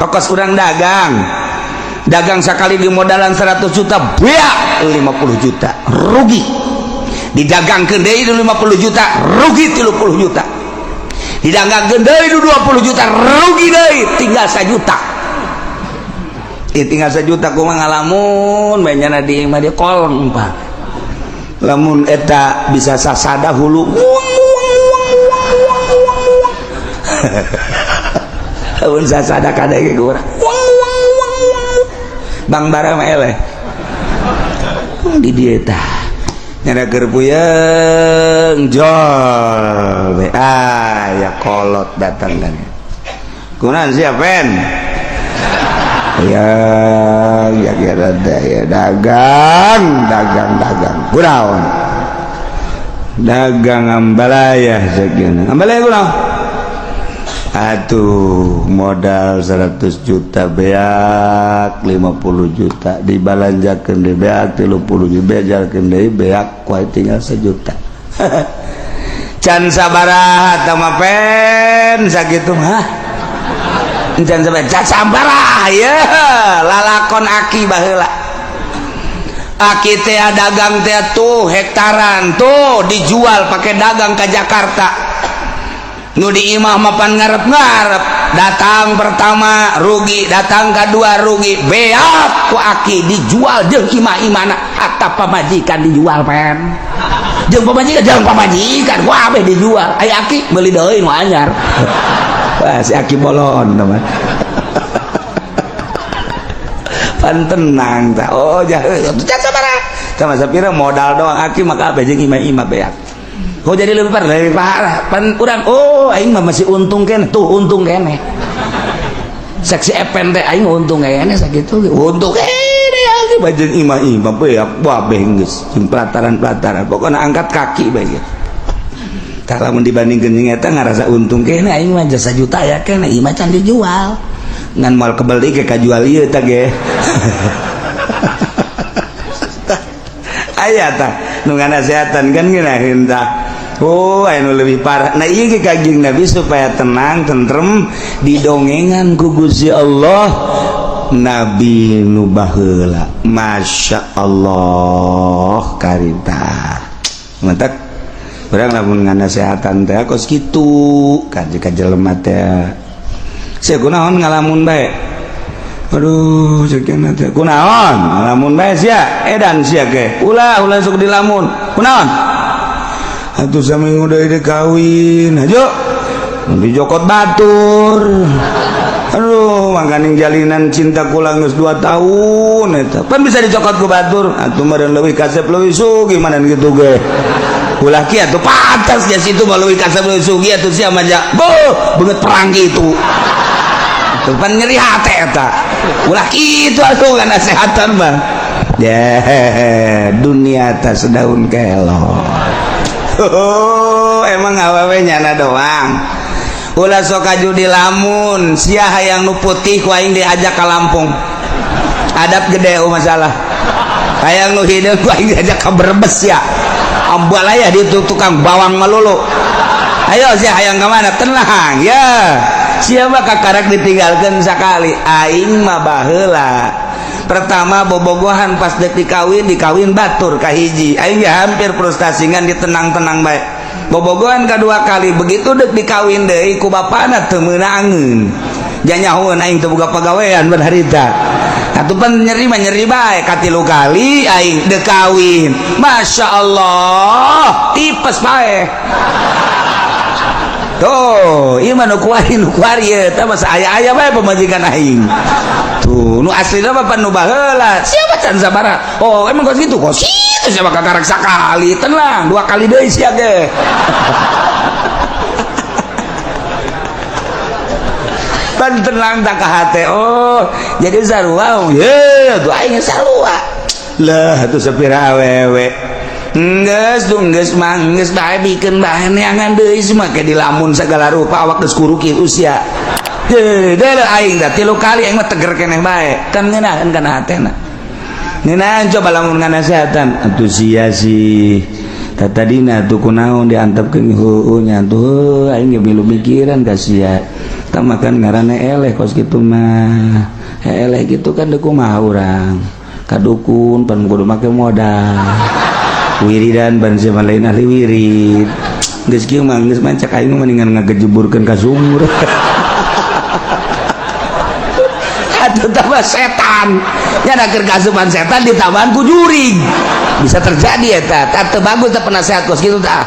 Kos urang dagang dagang sekali di modalan 100 juta beak 50 juta rugi, didagangkeun deui 50 juta rugi 30 juta, didagangkeun deui 20 juta rugi deui tinggal 1 juta. Eh, tinggal 1 juta kumaha ngalamun bae nyana di mah dia kolong pak. Lamun eta bisa sasada hulu wang wang wang wang wang wang wang. Lamun sasada kadege urang wang wang wang wang. Bang bara mah eleh di dieu tah nyana keur puyeng jol we. Ah ya kolot datang kan kunaon sia pen ya ya kira ya dagang dagang dagang kunaon dagang ambalaya sekian ambalaya kunaon atuh modal 100 juta beak 50 juta dibalanjakeun deui beak 30 juta beakeun deui beak kuai tinggal 1 juta. Can sabaraha tah mah pen sakitu mah? Can sabaraha? Can sabaraha ya lalakon aki baheula. Aki teh dagang teh tuh hektaran tuh dijual pakai dagang ke Jakarta. Nu di imah mapan ngarep-ngarep, datang pertama rugi, datang kedua rugi, beak ku aki dijual jeung imah-imahna, hatta pamajikan dijual pen. Jeung pamajikan ku abeh dijual. Ai aki meuli deui nu anyar. Wah, si aki bolon teman. Pan tenang tah. Oh, jah sabaraha. Sama sapira modal doang aki maka abeh jeung imah-imah beak. Kok jadi lebih parah, lebih parah. Pan urang, oh aing mah masih untung keneh, tuh untung keneh. Saksi epen teh aing untung keneh sakitu. Untung keneh aki bajeun imah-imah beak babeh geus jeung pelataran-pelataran. Pokona angkat kaki bae ge. Tah lamun dibandingkeun jeung eta ngarasa untung keneh aing mah jasa juta ya keneh imah can dijual. Ngan moal kebel deui ge kajual ieu tah ge. Aya tah nu nganasehatan kan ngeunaheun tah. Oh, anu lebih parah. Nah, ieu ge Kanjeng Nabi supaya tenang, tentrem didongengan ku Gusti Allah Nabi nu baheula. Masya Allah karita. Mantak urang lamun nganasehatan teh kos kitu ka jelema teh. Sia kunaon ngalamun bae? Aduh, cek teh kunaon ngalamun bae sia? Edan sia ge. Ulah ulah sok dilamun. Kunaon? Atuh saminggu deui dek kawin. Hajo. Dijokot batur. Aduh, makaning jalinan cinta kula geus 2 tahun eta. Pan bisa dicokot ku batur. Atuh meureun leuwih kasep leuwih sugih mana kitu ge. Ulah kieu atuh pantas ya situ mah leuwih kasep leuwih sugih atuh sia mah beuh beungeut perang kitu. Tuh pan nyeri hate eta. Ulah kitu atuh nasehatan mah. Ya, dunia atas daun kelor. Oh, emang awewe nyana doang. Ulah sok kaju di lamun, sia hayang nu putih ku aing diajak ka Lampung. Adab gede oh masalah. Hayang nu hideung ku aing diajak ka Brebes ya. Ambalaya di tukang bawang melulu. Ayo sia hayang ka mana? Tenang ya. Sia mah kakarak ditinggalkeun sakali. Aing mah baheula. Pertama bobogohan pas dek dikawin, dikawin batur kahiji. Aing ya hampir frustasi ngan ditenang-tenang bae. Bobogohan kedua kali begitu dek dikawin deui ku bapana teu meunangeun. Janyahoeun aing teu boga pagawean ban harita. Atuh pan nyeri mah nyeri bae katilu kali aing dek kawin. Masya Allah, tipes bae. Tuh, ieu mah nu kuari nu kuari eta mah aya-aya bae pamajikan aing. Tuh, nu aslina mah pan nu baheula. Siapa can sabaraha? Oh, emang kos kitu? Kos kitu siapa kakarak sakali. Tenang, 2 kali deui sia ge. Pan tenang tak ka hate. Oh, jadi sarua. Ye, tuh aing sarua. Lah, atuh sapira awewe. Enggeus tuh enggeus mah enggeus bae bikeun bae neangan deui semua ke dilamun segala rupa awak geus kuruki usia. Heuh, deuleu aing tah 3 kali aing mah teger keneh bae. Kan ngeunaheun kana hatena. Ngeunaheun coba lamun nganasehatan atuh sia sih. Tah tadina atuh kunaon diantepkeun heueuh nya atuh aing ge milu mikiran ka sia. Tah makan ngaranna eleh kos kitu mah. Eleh kitu kan deuk kumaha urang. Ka dukun pan kudu make modal. Wiridan ban siapa lain ahli wirid. Geus kieu mah geus mancak aing mah mendingan ngagejeburkeun ka sumur. Atuh tambah setan. Nya da keur kasupan setan ditambahan ku jurig. Bisa terjadi eta. Tah teu bagus teh penasehat kos kitu tah.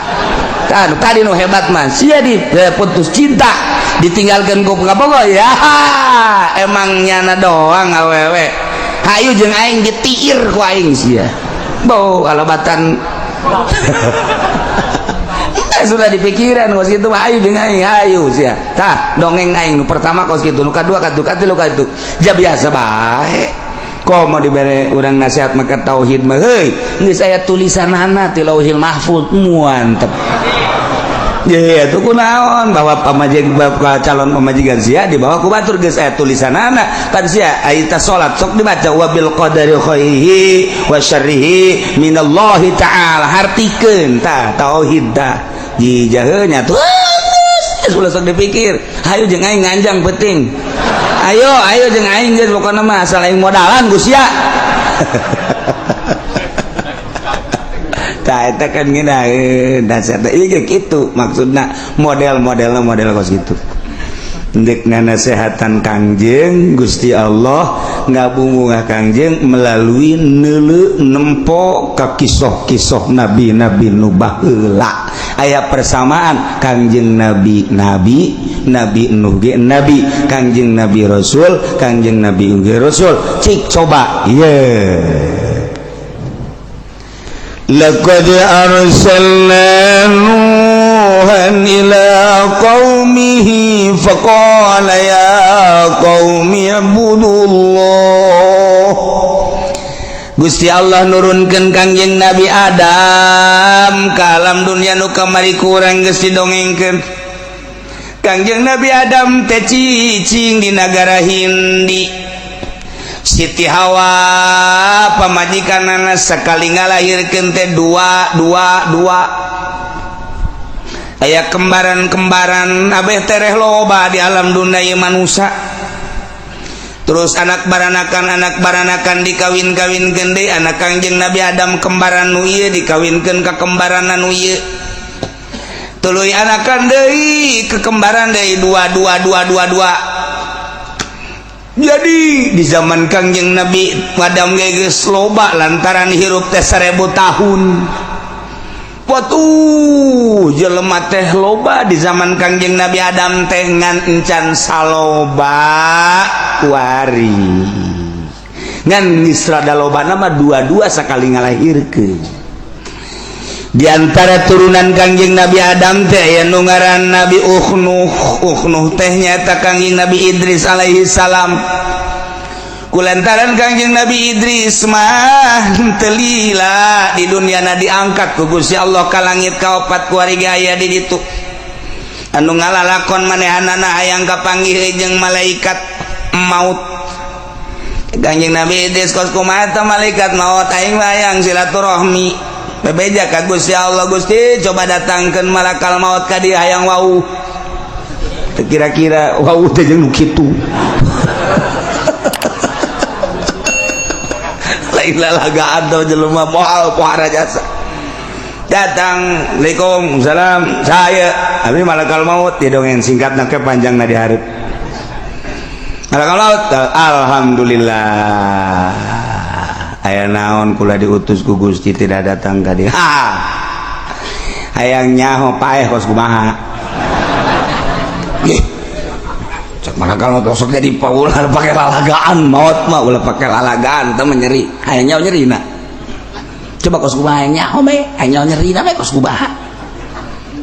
Tah tadi nu hebat mah sia di putus cinta ditinggalkeun ku kabogoh ya. Emang nyana doang awewe. Hayu jeung aing ditiir ku aing sia. Bau alabatan sudah dipikiran kos kitu mah ayu jeung aing hayu sia. Tah dongeng aing nu pertama kos kitu, nu kadua katuh katilu katuh. Ja biasa bae. Komo dibere urang nasihat maka tauhid mah heuy geus aya tulisanana ti Lauhil Mahfuz muantep. Ye atuh kunaon bahwa pamajikan calon pamajikan sia dibawa ku batur geus aya tulisanana pan sia ai ta salat sok dibaca wabil qadari khairihi wa syarrihi minallahi ta'ala hartikeun tah tauhid tah jijaheunya tuh geus ulah sok dipikir hayu jeung aing nganjang penting ayo ayo jeung aing geus pokona mah asal aing modalan ku sia. Tah, eta kan ngeunaheun nasihat ieu kitu maksudna, model-modelna model kos kitu. Ndek nganasehatan Kangjeng, Gusti Allah ngabungah Kangjeng melalui neuleu nempo ka kisoh-kisoh nabi-nabi nu baheula. Aya persamaan, Kangjeng Nabi nabi, Nabi Nuh ge nabi, Kangjeng Nabi Rasul, Kangjeng Nabi ge Rasul. Cik coba ye. لقد أرسلنا نوحا إلى قومه فقال يا قوم اعبدوا الله. Gusti Allah nurunkan Kangjeng Nabi Adam ke alam dunia nu kamari kurang geus didongengkeun. Kangjeng Nabi Adam teh cicing di nagara Hindi. Siti Hawa pamajikanana sekali ngalahirkeun teh dua dua dua, aya kembaran-kembaran abeh tereh loba di alam dunia ieu manusia. Terus anak baranakan dikawin-kawinkeun deui. Anak Kangjeng Nabi Adam kembaran nu ieu dikawinkeun ka kembaran nu ieu, tuluy anakan deui ke kembaran deui, dua dua dua dua dua. Jadi di zaman Kangjeng Nabi Adam geus loba lantaran hirup teh 1000 tahun. Watuh, jelema teh loba di zaman Kangjeng Nabi Adam teh, ngan encan saloba kuari, ngan geus rada loba nama dua-dua sakali ngalahirkeun. Di antara turunan Kangjeng Nabi Adam teh aya nu ngaran Nabi Ukhnuh. Ukhnuh teh nyaeta Kangjeng Nabi Idris alaihi salam. Kulantaran Kangjeng Nabi Idris mah teu lila di dunia na, diangkat ku Gusti Allah ka langit kaopat kuari ge aya di ditu. Anu ngalalakon manehanana hayang kapanggih jeung malaikat maut. Kangjeng Nabi Idris kos kumaha teh malaikat maut, aing mah hayang silaturahmi. Bebeja ka Gusti Allah, "Gusti, coba datangkeun malakal maut ka dieu, hayang wau." Teu kira-kira wau teh jeung nu kitu, lain lalagaan tau jelema moal pohara jasa. Datang, "Assalamualaikum salam, saya abi malakal maut." Dia dongeng singkat ke panjang na di hareup. Malakal maut, "Alhamdulillah, aya naon kula diutus ku Gusti tidak datang ka dieu?" "Ha, hayang nyaho paeh kos kumaha." Ih, cek malakal maut, sok jadi paulah pakai lalagaan, maut mah ulah pakai lalagaan teh nyeri, hayang nyaho nyerina coba kos kumaha, hayang nyaho me, hayang nyaho nyerina me kos kumaha.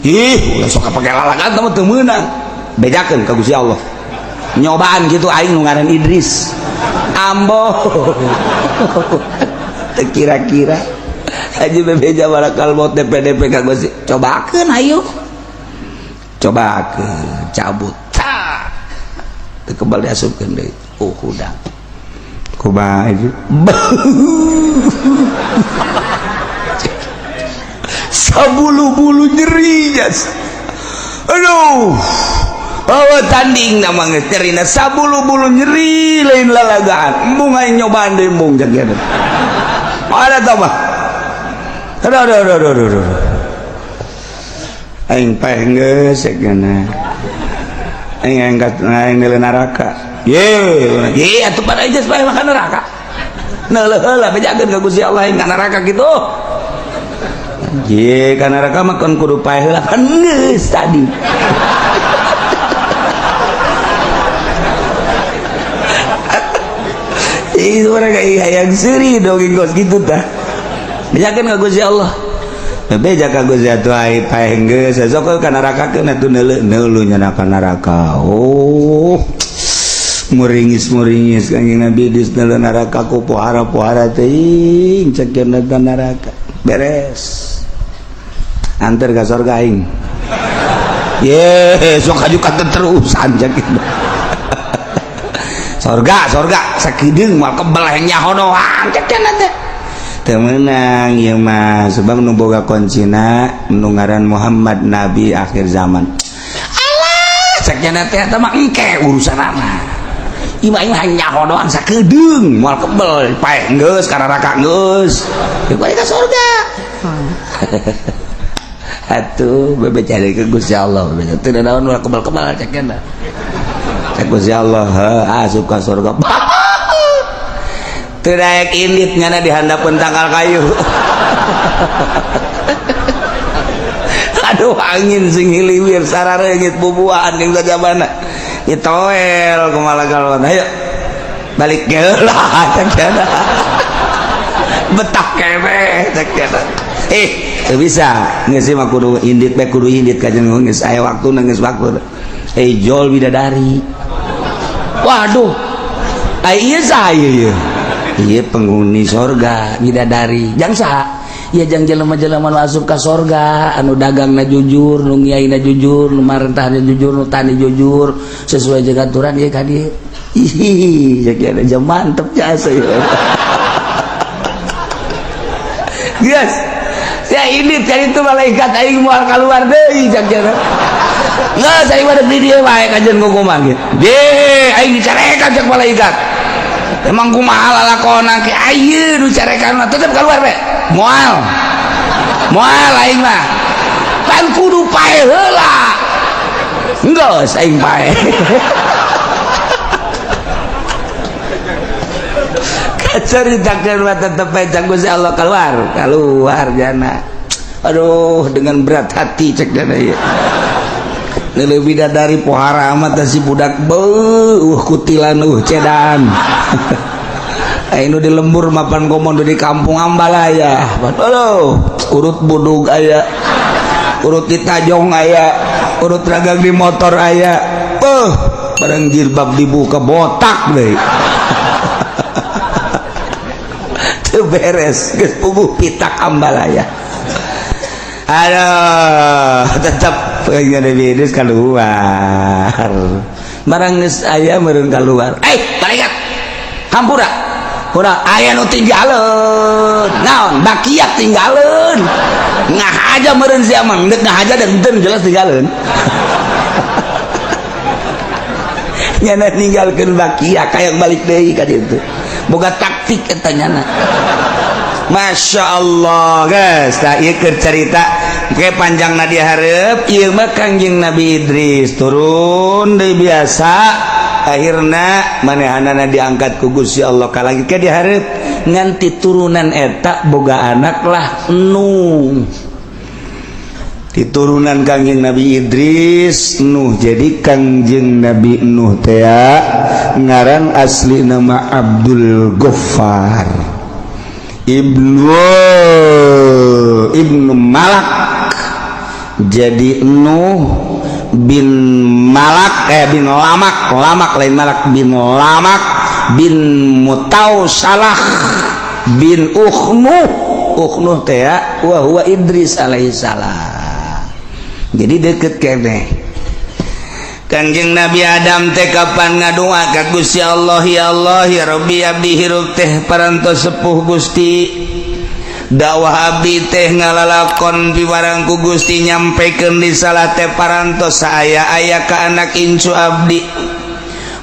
Ih, ulah sok pakai lalagaan teh mah teu meunang, bejakeun ka Gusti Allah nyobaan gitu, aing nu ngaran Idris. Ambo, teu kira-kira aja bebeja malakal maut DPDP ka Gusti, cobakeun, ayo cobakeun, cabut tah teu kebal, diasupkeun deui. Oh, hudang kumaha itu, sabulu-bulu nyeri jas. Aduh, oh, tanding nama geus nyerina sabulu-bulu nyeri, lain lalagaan. Embung aing nyobaan deui, embung jagian ada tah mah. Aduh, aduh, aduh, aduh, aduh, aduh. Aing paeh geus cenah, aing angkat aing nilai neraka ye ye atuh pada aja supaya makan neraka. Neuleuh heula, bejakeun ka Gusti Allah aing ka neraka kitu. Ye, ka neraka mah kan kudu paeh heula kan geus tadi. Itu mereka hayang seuri dongeng kos kitu tah. Bejakeun ka Gusti Allah. Bebeja ka Gusti atuh ai paeh geus sok ka neraka keun atuh, neuleuh neuleuh nya ka neraka. Oh, muringis-muringis Kangjeng Nabi Idris neuleuh neraka ku pohara-pohara teuing, cek neraka. Beres. Anter ka sorga aing. Ye, sok aju terusan cek. Sorga, sorga sakideung moal kebel hayang nyaho doang cek teh. Teu meunang ieu mah, sebab nu boga kuncina nu ngaran Muhammad, nabi akhir zaman. Alah, cek teh eta mah engke urusanana. Ieu mah aing mah nyaho doang sakedeung moal kebel paeh geus kararaka geus. Deuk balik ka surga. Atuh bebeja deui ka Gusti Allah bebeja. Teu naon moal kebel-kebel cek nya. Cek Gusti Allah heuh asup ka surga. Teu daek indit nyana di handapeun tangkal kayu. Aduh angin sing hiliwir sarareungit bubuahan jeung sajabana. Itoel kumaha galon. Ayo balik geula cek cenah. Betah keneh cek cenah. Teu bisa. Geus mah kudu indit bae kudu indit ka jeung geus aya waktuna geus waktu. Jol bidadari. Waduh. Ai ieu saha ieu? Ieu penghuni sorga bidadari. Jang saha? Ya jang jelema-jelema nu asup ka sorga anu dagangna jujur, nu ngiaina jujur, nu marentahna jujur, nu tani jujur, sesuai jeung aturan ieu ka dieu. Ih, jadi ada mantep jasa ya. Geus. Ya ini cari itu malaikat aing moal keluar deui cak cenah. Geus aing mah di dieu wae kajeun kumaha ge. Deh, aing dicarekan cak malaikat. Emang kumaha lalakona ke ayeuna nu carekan mah tetep keluar we. Moal. Moal aing mah. Pan kudu pae heula. Geus aing pae. Ceritakeun mah tetep bae cak Gusti Allah keluar, keluar jana. Aduh, dengan berat hati cek jana ieu. Leuwih dari pohara amat si budak beuh kutilan cedan. Ayo di lembur mapan komodo di kampung Ambalaya. Aduh, urut budug aya, urut di tajong aya, urut dagang di motor aya. Beuh, barang jilbab dibuka botak deui. Teu beres, geus puguh pitak Ambalaya. Aduh, tetep Nabi Idris keluar. Barang geus aya meureun keluar. Malaikat. Hampura. Kurang aya nu tinggaleun. Naon? Bakiak tinggaleun. Ngah aja meureun sia mah, deuk ngah aja dan henteu jelas tinggaleun. Nyana ninggalkeun bakiak hayang balik deui ka ditu. Boga taktik eta nyana. Masya Allah guys, tak ieu keur carita ke panjangna dihareup ieu mah Kangjeng Nabi Idris turun deui biasa akhirna manehanana diangkat ku Gusti Allah ka langit ke dihareup nganti turunan eta boga anak lah Nuh. Diturunan Kangjeng Nabi Idris Nuh. Jadi Kangjeng Nabi Nuh teh ngaran asli nama Abdul Ghaffar Ibnu Malak. Jadi Nuh bin Malak bin Lamak, Lamak lain Malak, bin Lamak bin Mutausalah bin Ukhnuh. Ukhnuh teh wa huwa Idris alaihi salam. Jadi deket keneh Kangjeng Nabi Adam teh kapan ngadua ka Gusti Allah, ya Allah ya Rabbi abdi hirup teh parantos sepuh Gusti, dakwah abdi teh ngalalakon piwarang ku Gusti nyampekeun risalah teh parantos saaya aya ka anak incu abdi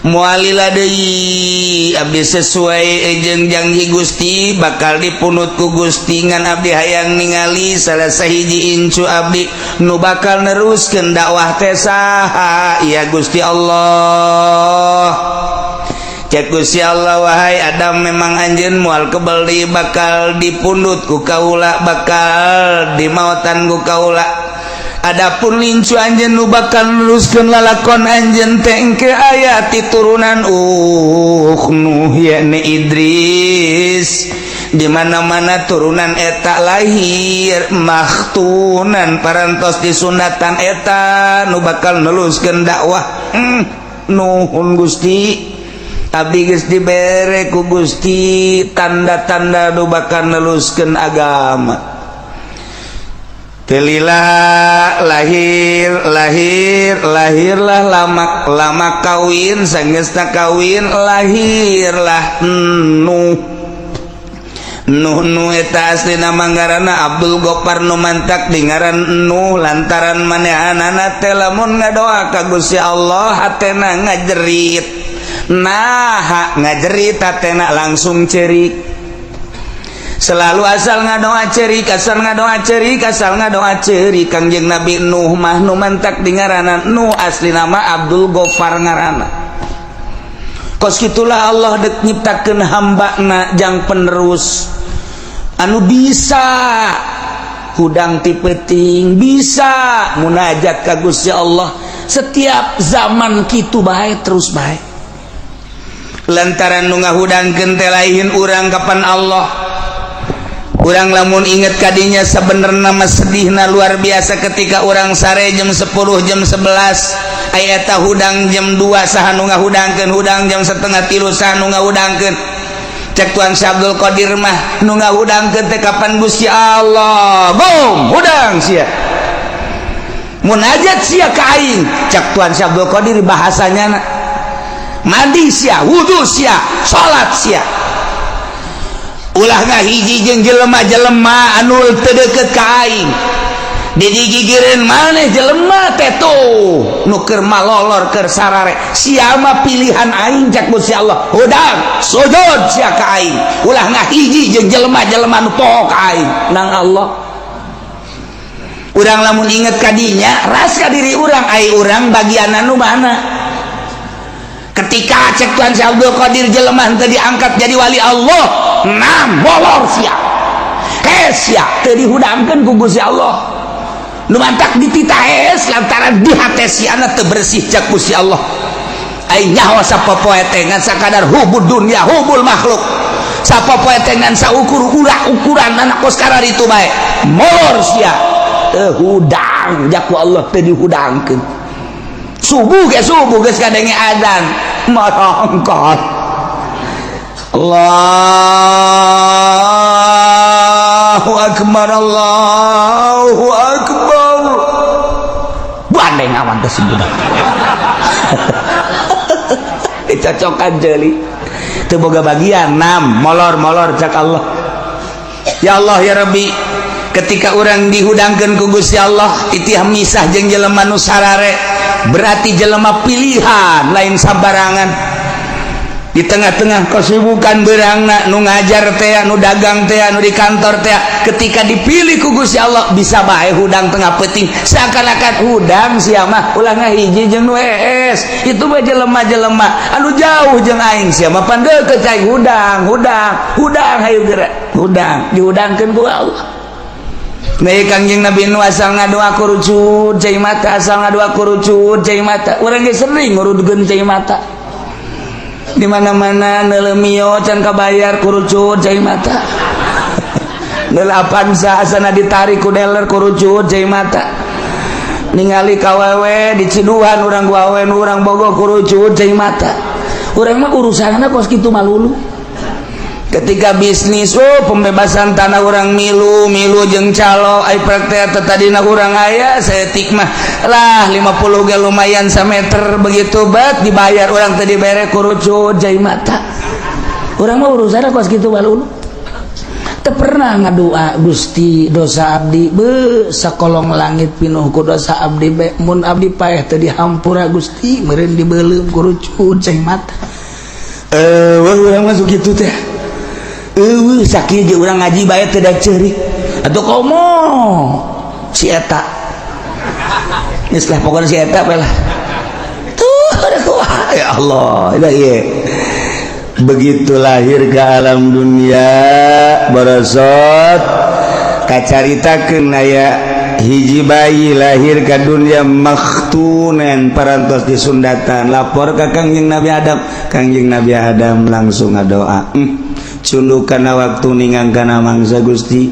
mualila deui abdi sesuai jeung janji Gusti bakal dipunut ku Gusti ngan abdi hayang ningali salah sahiji incu abdi nu bakal neruskeun dakwah teh saha ya Gusti Allah. Cek Gusti Allah, wahai Adam memang anjeun moal kebel deui bakal dipundut ku kaula, bakal dimautan ku kaula. Adapun lincu anjeun nu bakal neruskeun lalakon anjeun teh engke aya ti turunan Nuh yakni Idris. Di mana-mana turunan eta lahir makhtunan parantos disunatan eta nu bakal neruskeun dakwah. Nuhun Gusti, abdi geus dibere ku Gusti tanda-tanda nu bakal neruskeun agama. Telila lahir lahir lahirlah lamak lamak kawin sanggeusna kawin lahirlah Nuh. Nuh nu eta aslina manggarana Abdul Gopar nu mantak di ngaran Nuh lantaran manehanana teh lamun ngadoa ka Gusti Allah hatena ngajerit. Nah, ngajerit hatena langsung cerik. Selalu asal ngadoa cerik, asal ngadoa cerik, asal ngadoa cerik. Kangjeng Nabi Nuh mah nu mantak di ngaranan Nuh, asli nama Abdul Gofar ngarana. Kos kitulah Allah dek nyiptakeun hamba jang penerus anu bisa hudang ti peuting, bisa munajat ka Gusti Allah setiap zaman. Kitu bae terus bae, lantaran nu ngahudangkeun teh lain urang, kapan Allah. Urang lamun inget kadinya, sebenarnya mah sedihna luar biasa ketika urang sare jam 10, jam 11, aya eta hudang jam 2, saha nu ngahudangkeun? Hudang jam 2.30, saha nu ngahudangkeun? Cek Tuan Syekh Abdul Qadir mah, nu ngahudangkeun teh kapan Gusti Allah. Bom hudang sia, munajat sia ka aing, cek Tuan Syekh Abdul Qadir bahasanya. Mandi sia, wudu sia, salat sia, ulah ngahiji jeung jelema-jelema anu teu deukeut ka aing. Digigireun maneh jelema teh tuh nu keur malolor, keur sarare, sia mah pilihan aing, cek Gusti Allah. Hudang, sujud sia ka aing, ulah ngahiji jeung jelema-jelema nu poho ka aing. Nang Allah, urang lamun inget kadinya, ras ka diri urang, ai urang bagian anu mana? Ketika cek Tuhan Syekh Abdul Qadir, jelema teu diangkat jadi wali Allah, nam molor sia, hes sia, teu dihudangkeun ku Gusti Allah. Nu mantak dititah hes lantaran di hate siana teu bersih, cek Gusti Allah. Ai nyaho sapopoe teh ngan sakadar hubud dunya, hubul makhluk. Sapopoe teh ngan saukur ukuran anak kos itu bae. Molor sia, teu hudang jaku Allah, teu dihudangkeun. Subuh ke subuh geus kadenge adzan, marongkot. Allahu akbar, Allahu akbar. Bandeng awan teh si budak dicocokan jeli, teu boga bagian. Nam molor molor, cak Allah. Ya Allah, ya Rabbi. Ketika orang dihudangkan ku Gusti Allah, itiah misah jeung jelema nu sarare, berarti jelema pilihan, lain sabarangan. Di tengah-tengah kesibukan berangna, nu ngajar teh, nu dagang teh, nu di kantor teh, ketika dipilih ku Gusti Allah, bisa bae hudang tengah peuting, seakan-akan hudang sia mah, ulah ngahiji jeung nu hees, itu mah jelema-jelema anu jauh jeung aing, sia mah pan deukeut cai. Hudang, hudang, hudang, hayu geura hudang. Dihudangkeun ku Allah. Nih, Kangjeng Nabi nu asal ngadoa kurucut cai mata, asal ngadoa kurucut cai mata. Urang ge sering ngurudkeun cai mata. Di mana-mana neuleuh Mio can kabayar, kurucut cai mata. Neuleuh Avanza asana ditarik ku dealer, kurucut cai mata. Ningali kawewe di ciduhan urang, awewe nu urang bogoh, kurucut cai mata. Urang mah urusanna kos kitu malulu. Ketika bisnis, oh, pembebasan tanah, urang milu milu jeung calo. Ai praktek tadina urang aya saeutik mah lah, 50 ge lumayan sameter. Begitu bet dibayar, urang teh dibere, kurucut cai mata. Urang mah urusanna kos kitu malulu. Teu pernah ngadua, "Gusti, dosa abdi be sakolong langit pinuh ku dosa abdi be, mun abdi paeh teu dihampura Gusti, meureun dibeuleum," kurucut cai mata. Eh, urang masuk kitu teh. Eueuh, sakieu ge urang ngaji bae teu da ceurik atuh. Komo si eta geus lah, pokona si eta bae lah tuh. Ya Allah, ieu begitu lahir ke alam dunia, barosot kacaritakeun aya hiji bayi lahir ke dunia makhtunen, parantos disundatan. Lapor ke Kangjeng Nabi Adam. Kangjeng Nabi Adam langsung ngadoa, cunduk kana waktu ningang kana mangsa, "Gusti,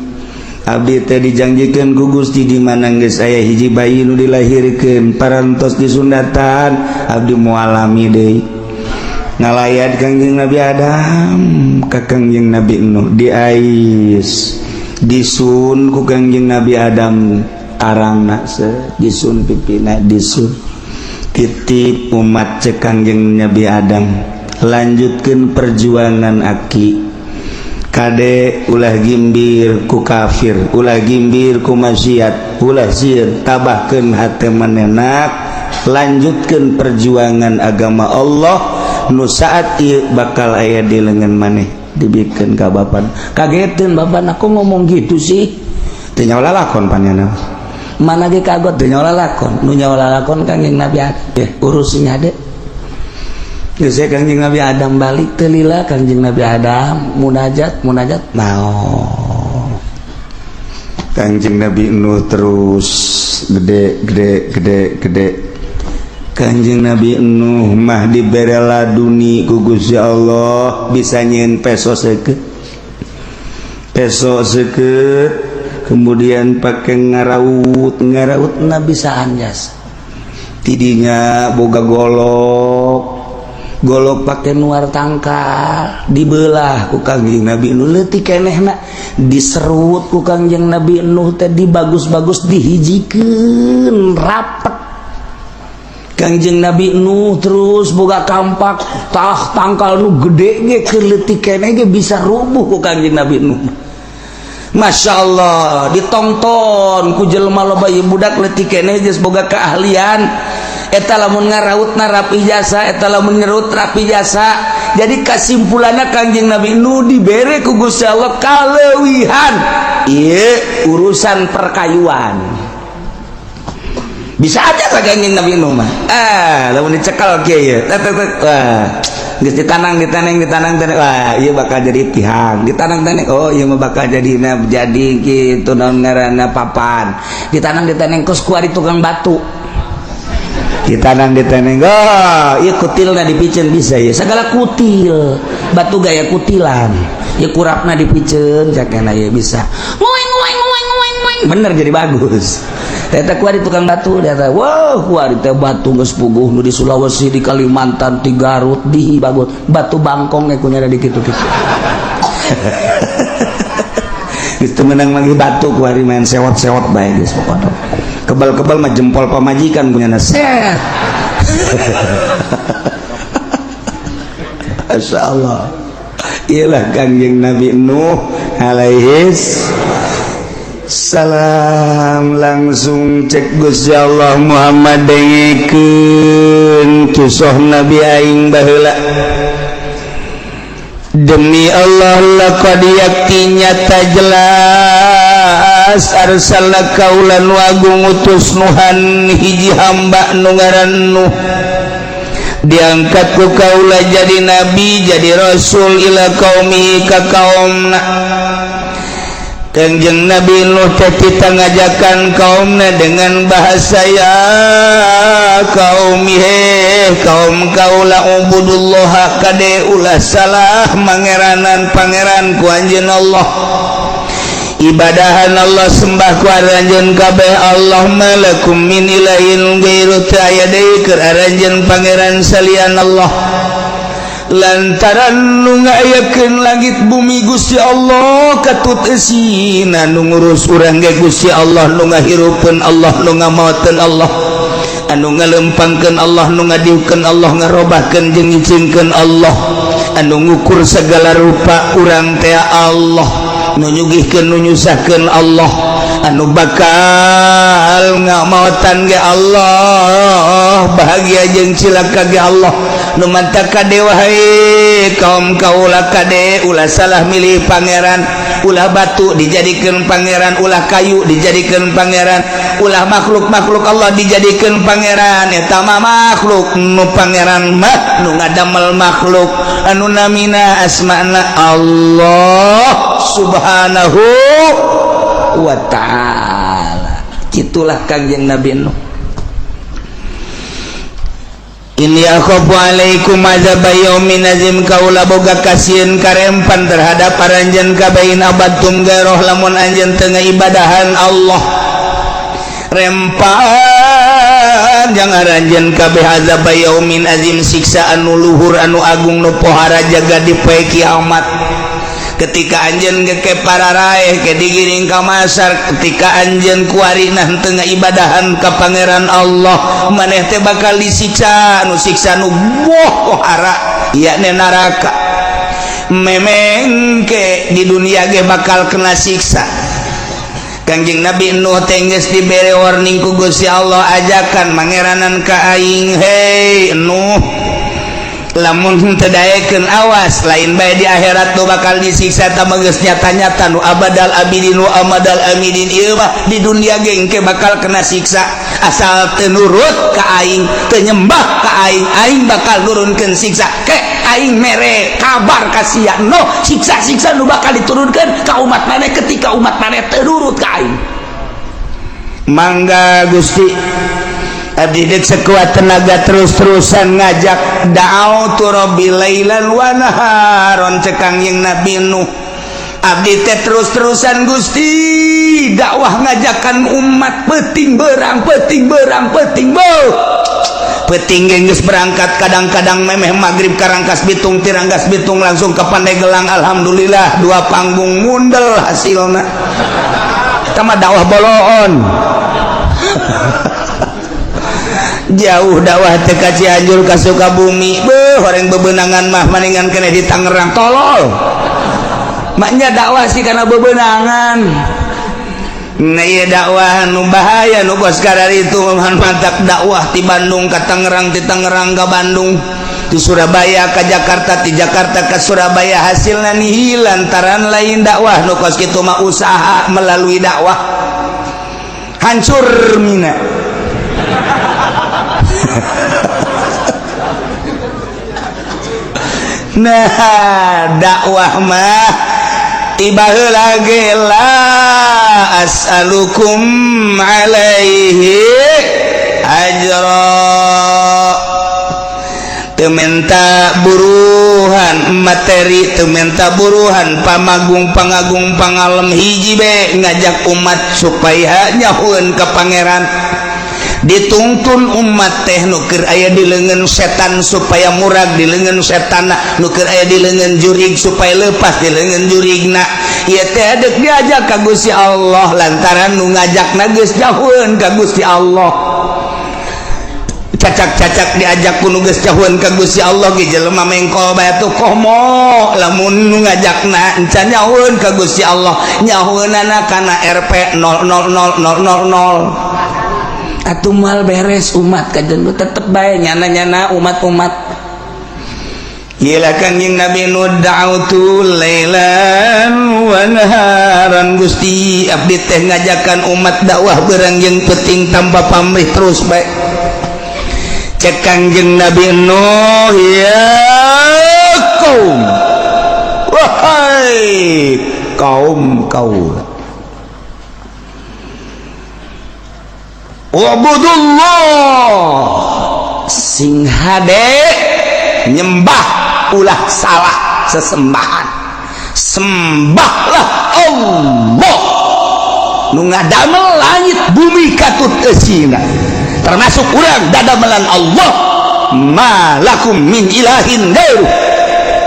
abdi teh dijanjikeun ku Gusti, di mana geus aya hiji bayi nu dilahirkeun parantos disundatan, abdi moal lami deui." Ngalayat Kangjeng Nabi Adam ka Kangjeng Nabi Nuh, diais, disun ku Kangjeng Nabi Adam arangna, disun pipina, disun. "Titip umat," cek Kangjeng Nabi Adam, "lanjutkan perjuangan aki. Kade, ulah gimbir ku kafir, ulah gimbir ku maksiat, ulah sir, tabahkeun hate manenak, lanjutkan perjuangan agama Allah." Nu saat ieu bakal aya di lengan maneh dibikeun ka bapak. Kagetin bapak, aku ngomong gitu sih. Teu nyaho lalakon panyana. Mana ge kagot teu nyaho lalakon. Nu nyaho lalakon Kangjeng Nabi Adam. Urusin hade. Geus Kangjeng Nabi Adam balik teu lila Kangjeng Nabi Adam munajat munajat naon. Kangjeng Nabi Nuh terus gede gede gede gede. Kanjeng Nabi Nuh mah dibere laduni ku Gusti Allah bisa nyieun peso seukeut. Peso seukeut kemudian pakai ngaraut ngaraut na bisa anjas. Tidinya boga golok golok pakai nuar tangkal dibelah ku Kangjeng Nabi Nuh leutik kenehna diserut ku Kangjeng Nabi Nuh teh dibagus-bagus dihijikeun rapet. Kangjeng Nabi Nuh terus boga kampak tah tangkal nu gede ge keur leutik keneh ge bisa rubuh ku Kangjeng Nabi Nuh. Masya Allah ditongton ku jelema loba ieu budak leutik keneh geus boga keahlian. Eta lamun ngaraut na rapi jasa, eta lamun ngerut rapi jasa. Jadi kesimpulannya Kangjeng Nabi Nuh dibere ku Gusti Allah kaleuwihan ieu urusan perkayuan. Bisa aja sa Kangjeng Nabi Nuh mah. Ah, lamun dicekal kieu ye. Tek tek tek. Wah, geus ditanang ditaneng ditanang taneng. Wah, ieu bakal jadi tihang. Ditanang taneng. Oh, ieu mah bakal jadi jadi kitu naon ngaranna papan. Ditanang ditaneng kos kuari tukang batu. Ditanang ditaneng. Oh, ieu kutilna dipiceun bisa ya. Segala kutil. Batu gaya kutilan. Ieu kurapna dipiceun cakena ieu bisa. Ngoeng ngoeng ngoeng ngoeng ngoeng. Bener jadi bagus. Eta kuari tukang batu dia, wow, kuari teh batu geus puguh nu di Sulawesi, di Kalimantan, di Garut, di bagus. Batu bangkong ge kunyana di kitu-kitu. Geus teu meunang manggih batu kuari main sewot-sewot bae geus pokona. Kebal-kebal mah jempol pamajikan kunyana set. Masya Allah. Iyalah Kangjeng Nabi Nuh alaihis salam langsung cek Gusti Allah Muhammad dengekeun kisah Nabi aing baheula. Demi Allah laqad yakti nyata jelas arsalna kaula nu agung utus Nuhan hiji hamba nu ngaran Nuh diangkat ku kaula jadi nabi jadi rasul ila qaumi ka kaumna. Kangjeng Nabi Nuh teh tita ngajakan kaumna dengan bahasa ya kaum he kaum kaula ubudullah kade ulah salah mangeranan pangeran ku anjeun Allah ibadahan Allah sembah ku aranjeun kabeh Allah malakum min ilahin ghairu ta aya deui keur aranjeun pangeran salian Allah lantaran nu ngayakeun langit bumi Gusti Allah katut eusina nu ngurus urang ge Gusti Allah nu ngahirupeun Allah nu ngamaoteun Allah anu ngalempangkeun Allah nu ngadiukeun Allah ngarobahkeun jeung ngicingkeun Allah anu ngukur segala rupa urang teh Allah nu nyugihkeun nu nyusahkeun Allah anu bakal ngamaotan ge Allah bahagia jeung cilaka ge Allah nu mantaka kade wahai kaum kaula kade ulah salah milih pangeran ulah batu dijadikan pangeran ulah kayu dijadikan pangeran ulah makhluk-makhluk Allah dijadikan pangeran eta mah makhluk nu pangeran mah nu ngadamel makhluk anu namina asmana Allah subhanahu wa ta'ala. Itulah Kangjeng Nabi Nuh. Inni akhafu alaikum azab yaumin azim kaula boga kasieun karempan terhadap aranjeun kabeh in abadtum garoh lamun anjeun teu ngaibadahan Allah rempan jang aranjeun kabeh azab yaumin azim siksa anu luhur anu agung nu pohara jaga di poe kiamat. Ketika anjeun geke pararaeh ke digiring ka masar ketika anjeun kuari nah teu ngaibadahan ka pangeran Allah maneh teh bakal disiksa nu siksa nu boh pohara yakni neraka memengke di dunia ge bakal kena siksa. Kangjeng Nabi Nuh teh geus dibere warning ku Gusti Allah ajakan mangeranan ka aing, hei Nuh, Lamun teu daekeun, awas, lain bae di akhirat nu bakal disiksa, tah geus nyata-nyata nu abadal abidin wa amadal amidin. Ieu mah di dunia ge engke bakal kena siksa. Asal teu nurut ka aing, teu nyembah ka aing, aing bakal nurunkeun siksa. Ke aing mere kabar ka sia, no siksa-siksa nu bakal diturunkeun ka umat maneh ketika umat maneh teu nurut ka aing. Mangga Gusti, abdi dek sekuat tenaga terus-terusan ngajak. Da'autu rabbi lailan wa naharon, cek Kangjeng Nabi Nuh, abdi teh terus-terusan Gusti dakwah ngajakan umat, peting berang, peting berang, peting beuh peting geus berangkat. Kadang-kadang memeh maghrib ka Rangkas Bitung, ti Rangkas Bitung langsung ke Pandeglang. Alhamdulillah, dua panggung mundel hasilna sama dakwah boloon. Jauh dakwah teh ka Cianjur, ka Sukabumi. Beuh, orang bebenangan mah maningan kena di Tangerang, tolol. Maknya dakwah sih karena bebenangan. Nah, iya, dakwah nu bahaya nu kos itu mantap dakwah di Bandung ke Tangerang, di Tangerang ke Bandung, di Surabaya ke Jakarta, di Jakarta ke Surabaya, hasilnya nihil lantaran lain dakwah nu kos kitu mah, usaha melalui dakwah. Hancur mina. Nah, dakwah mah tiba lagi la as'alukum alaihi ajra, teu menta buruhan materi, teu menta buruhan pamagung, pangagung, pangalem. Hiji be, ngajak umat supaya nyahueun ka Pangeran. Dituntun umat teh nu keur aya di leungeun setan supaya murag di leungeun setan, nu keur aya di leungeun jurig supaya lepas di leungeun jurigna. Ieu teh dek diajak ka Gusti Allah lantaran nu ngajakna geus jauheun ka Gusti Allah. Cacak-cacak diajak ku nu geus jauheun ka Gusti Allah ge jelema mengkol bae tuh. Komo lamun nu ngajakna encan nyahueun ka Gusti Allah, nyahueunana kana Rp 000000. Atuh moal beres umat kajen tetep bae nyana-nyana umat-umat. Gila, Kangjeng Nabi Nuh, da'autu lailan wa naharan. Gusti, abdi teh ngajakan umat dakwah berang jeung penting tanpa pamrih, terus bae. Cek Kangjeng Nabi Nuh, ya kaum, wahai kaum kaula, ubudullah, sing hade nyembah, ulah salah sesembahan, sembahlah Allah nu ngadamel langit bumi katut eusina, termasuk urang dadamelan Allah. Malakum min ilahin gairu,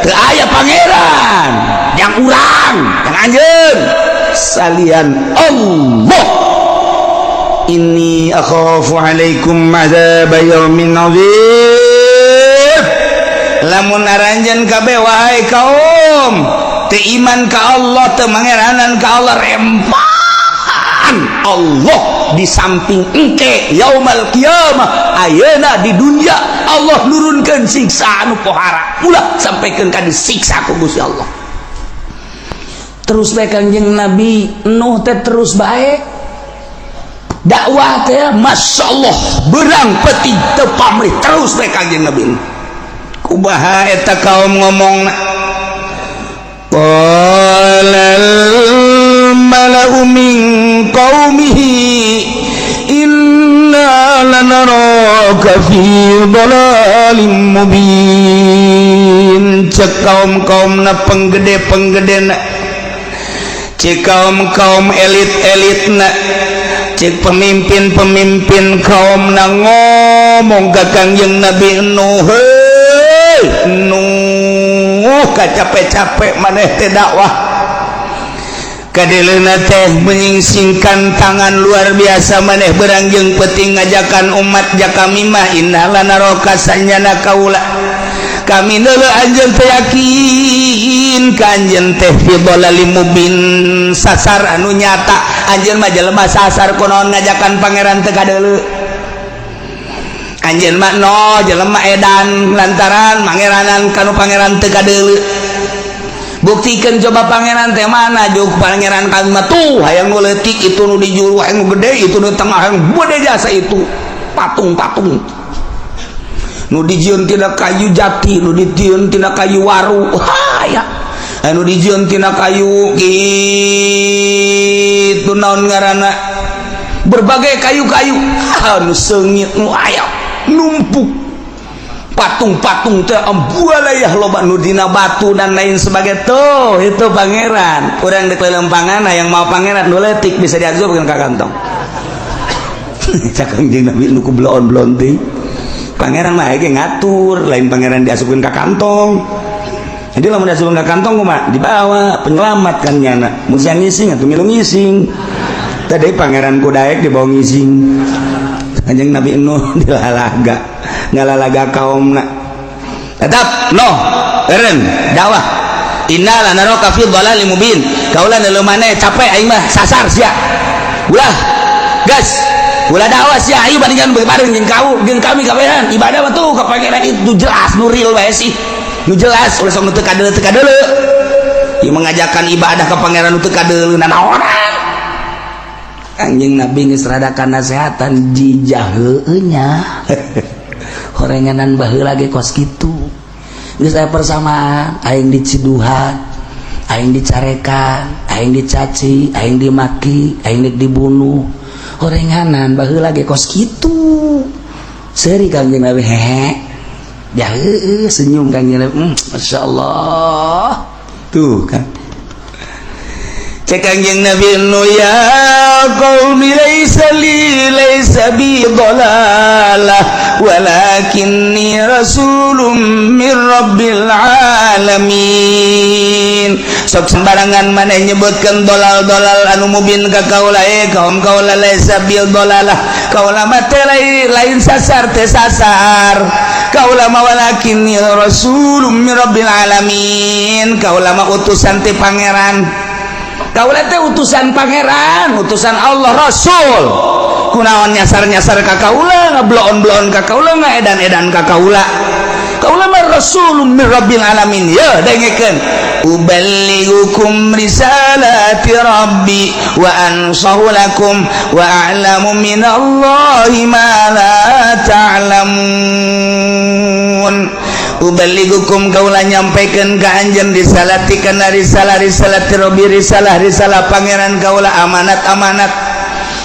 teu aya pangeran yang urang, yang anjeun salian Allah. Inni akhafu alaikum adzab yaumin azim. Lamun aranjeun kabeh, wahai kaum, teu iman ka Allah, teu mangeranan ka Allah, rempan Allah di samping engke yaumal qiyamah, ayeuna di dunia Allah nurunkeun siksa anu pohara. Ulah sampaikan ka disiksa ku Gusti Allah. Terus bae Kangjeng Nabi Nuh teh, terus bae dakwah teh. Masya Allah, berang peti teu pamrih, terus bae Kangjeng Nabi. Kumaha eta kaum ngomong? Qalal mala'u min qaumihi inna lanaraka fi dhalalim mubin. Cek kaum-kaum na, penggede-penggede na, cek kaum-kaum elit-elit na, cek pemimpin-pemimpin kaum na ngomong ka Kangjeng Nabi Nuh, Nuh, capek-capek maneh teh dakwah, kadeleuna teh menyingsingkan tangan luar biasa, maneh berang jeung peuting ngajakan umat. Jaka kami mah inna lanaraka, sanyana kaula, kami neuleu anjeun teh, yakin ka anjeun teh fi dhalalim mubin, sasar anu nyata. Anjeun mah jelema sasar, kunaon ngajakan Pangeran teu kadeuleu? Anjeun mah no jelema edan lantaran mangeranan kanu pangeran teu kadeuleu. Buktikan coba pangeran teh mana juk pangeran kami mah tuh hayang nu leutik itu, nu di juru hayang nu gede itu, nu tengah hayang gede jasa itu patung-patung nu dijieun tina kayu jati, nu dijieun tina kayu waru, ya anu dijieun tina kayu kitu, naon ngaranna, berbagai kayu-kayu anu seungit nu aya numpuk patung-patung teh ambualayah loba nu dina batu dan lain sebagai tuh. Itu pangeran urang dek lempangan yang mau pangeran nu leutik bisa diasupkeun ka kantong. Cak Kangjeng Nabi nu ku bloon-bloon teh, pangeran mah ge ngatur, lain pangeran diasupkeun ka kantong. Jadi lamun diasupkeun ka kantong kumaha? Dibawa penyelamat kan nyana mun siang ngising atuh milu ngising. Tadi pangeran kudaek dibawa ngising. Kanjeng Nabi Nuh dilalaga ngalalaga kaumna tetap noh eureun dakwah. Inna lanaraka fi dhalalim mubin. Kaula nu maneh capek, aing mah sasar sia, ulah gas, ulah dakwah sia. Ayo bandingkan bareng jeung kau jeung kami kabehan ibadah mah tuh ka pangeran itu jelas nu real wae sih, nu jelas. Ulah sok nu teu kadeuleu, teu kadeuleu. Ieu mengajarkan ibadah ka pangeran nu teu kadeuleu nanaonan. Kanjeng Nabi geus rada nasehatan jijah heueuh nya horenganan baheula ge kos kitu. Geus aya persamaan, aing diciduhan, aing dicarekan, aing dicaci, aing dimaki, aing dibunuh. Horenganan baheula ge kos kitu. Seuri Kanjeng Nabi, hehe ya heueuh, senyum Kanjeng Nabi, Masya Allah. Tuh kan cek Kangjeng Nabi nu, ya qaumi laisa li laisa bi dhalalah walakinni rasulun min rabbil alamin. Sok sembarangan maneh nyebutkeun dolal-dolal anu mubin ka kaula. Eh kaum, kaula laisa bil dolalah, kaula mah teh lain sasar, teh sasar kaula mah. Walakinni rasulun min rabbil alamin, kaula mah utusan ti pangeran. Kaula teh utusan pangeran, utusan Allah, rasul. Kunaon nyasar-nyasar ka kaula, ngebloon-bloon ka kaula, ngaedan-edan ka kaula? Kaula mah rasulun min rabbil alamin. Ya dengekeun, uballighukum risalati rabbi wa ansahu lakum wa a'lamu minallahi ma la ta'lamun. Uballighukum, kaula nyampaikan ka anjeun, risalati kana risalah, risalati rabbi, risalah risalah pangeran kaula, amanat amanat.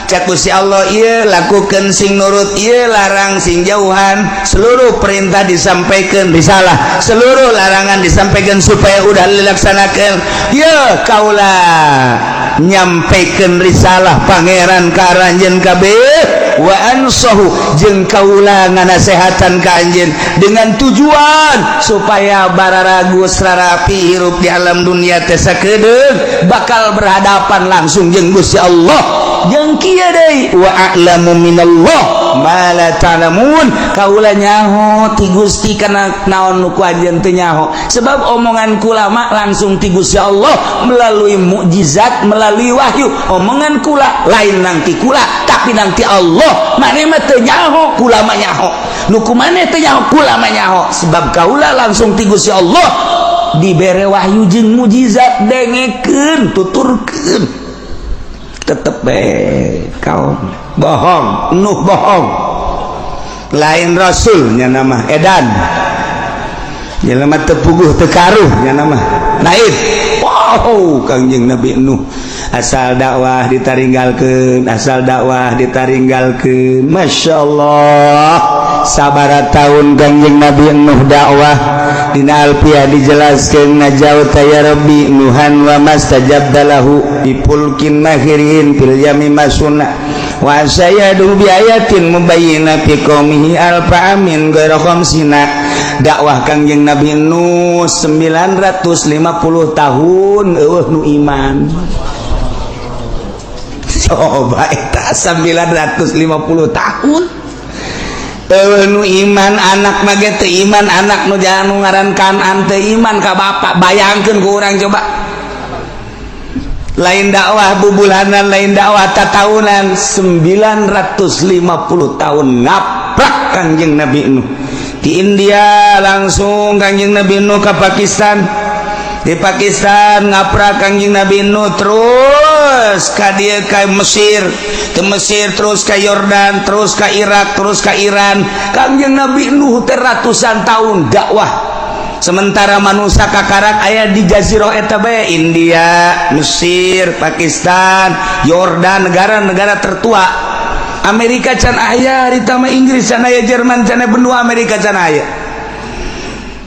Cak Gusti Allah, ieu lakukan sing nurut, ieu larang sing jauhan. Seluruh perintah disampaikan, risalah, seluruh larangan disampaikan supaya udah dilaksanakan. Ya kaula nyampaikan risalah pangeran ka aranjeun kabeh, wa ansahu, jeung kaula nganasehatan ka anjeun dengan tujuan supaya bararagus rarapi hirup di alam dunia teh sakedeung bakal berhadapan langsung jeung Gusti Allah. Jeung kieu deui, wa a'lamu minallah ma la ta'lamun, kaula nyaho ti Gusti kana naon nu ku anjeun teu nyaho, sebab omongan kula mah langsung ti Gusti Allah melalui mukjizat, melalui wahyu. Omongan kula lain nang ti kula, tapi nang ti Allah. Maneh mah teu nyaho, kula mah nyaho. Nu ku maneh teu nyaho, kula mah nyaho, sebab kaula langsung ti Gusti Allah dibere wahyu jeung mukjizat. Dengekeun, tuturkeun. Tetep be kaum bohong, Nuh bohong, lain rasulnya nama edan, jelema teu puguh teu karuh nya nama naif. Wow, Kangjeng Nabi Nuh asal dakwah ditaringgalkeun, asal dakwah ditaringgalkeun. Masya Allah, sabara tahun Kangjeng Nabi Nuh dakwah? Dina Alfiah dijelaskeun, najauta ya Rabbi Nuhan wa mastajabta lahu bi fulkin mahirin fil yami masuna wa sayadu bi ayatin mubayyina fi qaumihi alfa amin ghaira khamsina. Dakwah Kangjeng Nabi Nuh 950 tahun, eueuh nu iman. Coba eta 950 tahun eueuh nu iman. Anak mah ge teu iman, anak nu jangan nu ngaran Kanan teu iman ka bapak. Bayangkeun ku urang coba, lain dakwah bubulanan, lain dakwah tatahunan, 950 tahun ngap. Ngaprak Kangjeng Nabi Nuh di India, langsung Kangjeng Nabi Nuh ke Pakistan. Di Pakistan ngaprak Kangjeng Nabi Nuh, terus ka dieu, ka Mesir, ke Mesir terus ke Yordan, terus ke Irak, terus ke Iran. Kangjeng Nabi Nuh teh ratusan tahun dakwah, sementara manusia kakarak aya di jazirah eta bae, India, Mesir, Pakistan, Yordan, negara-negara tertua. Amerika can aya harita mah, Inggris can aya, Jerman can aya, benua Amerika can aya.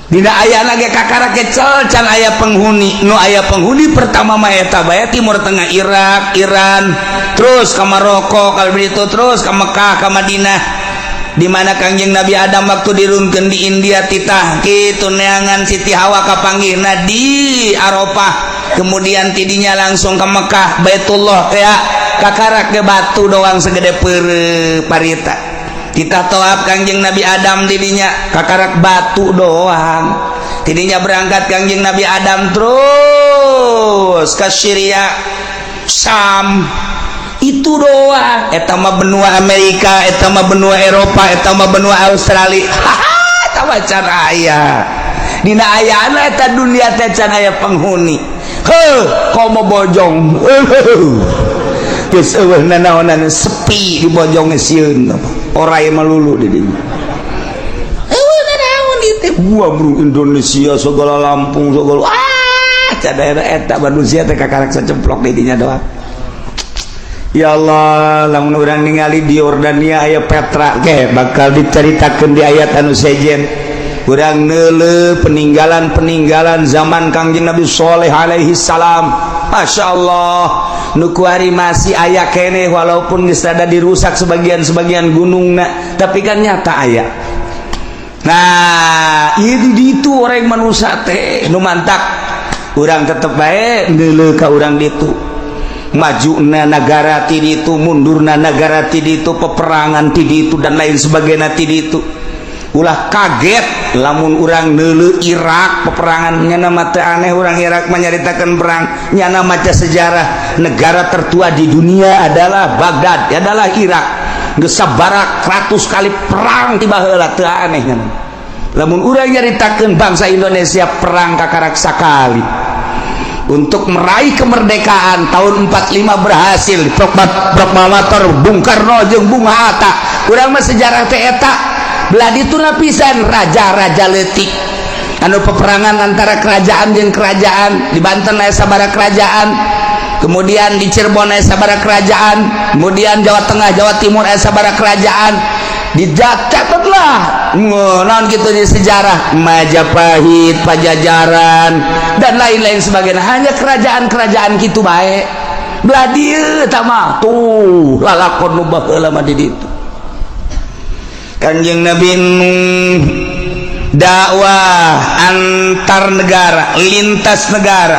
Dina aya lagi kakarak kecel, can aya penghuni. Nu aya penghuni pertama mah eta bae, Timur Tengah, Irak, Iran, terus ke Maroko, kalau begitu terus ke Mekah, ke Madinah, di mana Kangjeng Nabi Adam waktu dirunkeun di India, titah kitu neangan Siti Hawa, kapanggihna di Arafah. Kemudian tidinya langsung ke Mekah, Baitullah, kayak kakarak ke batu doang segede pere parita. Kita toab Kangjeng Nabi Adam tidinya, kakarak batu doang. Tidinya berangkat Kangjeng Nabi Adam terus ke Syria, Sam, itu doang. Eta mah benua Amerika, eta mah benua Eropa, eta mah benua Australia. Haha, eta mah can aya. Dina ayana eta dunia teh can aya penghuni. Heuh, komo Bojong, geus eueuh nanaonan, sepi di Bojong, sieun orai melulu di dinya. Eueuh nanaon ieu teh. Gua bro, Indonesia segala, Lampung segala, ah, daerah eta manusia teh kakarak secemplok di dinya doang. Ya Allah, lamun urang ningali di Yordania aya Petra ke, bakal diceritakan di ayat anu sejen. Urang neuleuh peninggalan-peninggalan zaman Kangjeng Nabi Soleh alaihi salam. Masya Allah, nu kuari masih aya keneh, walaupun geus rada dirusak sebagian-sebagian gunungna, tapi kan nyata aya. Nah, itu di itu orang manusia teh nu mantak urang tetep bae neuleuh ka urang ditu, maju na negara ti ditu, mundurna negara ti ditu, peperangan ti ditu, dan lain sebagainya ti ditu. Ulah kaget lamun urang neuleuh Irak peperangan. Nyana mah teu aneh urang Irak menyaritakan perang. Nyana maca sejarah, negara tertua di dunia adalah Baghdad, adalah Irak. Geus sabarak ratus kali perang tiba heula, teu aneh nyana. Lamun urang nyaritakeun bangsa Indonesia perang kakarak sakali untuk meraih kemerdekaan tahun 45, berhasil proklamator Bung Karno jeung Bung Hatta. Urang mah sejarah teh eta. Belah ditu pisan raja-raja leutik anu peperangan antara kerajaan jeung kerajaan. Di Banten aya sabara kerajaan, kemudian di Cirebon aya sabara kerajaan, kemudian Jawa Tengah, Jawa Timur aya sabara kerajaan. Dicatatlah non gitu di sejarah Majapahit, Pajajaran, dan lain-lain sebagainya. Hanya kerajaan-kerajaan gitu baik. Belah dieu mah tuh lalakon nu baheula mah di ditu. Kanjeng Nabi Nuh dakwah antar negara, lintas negara.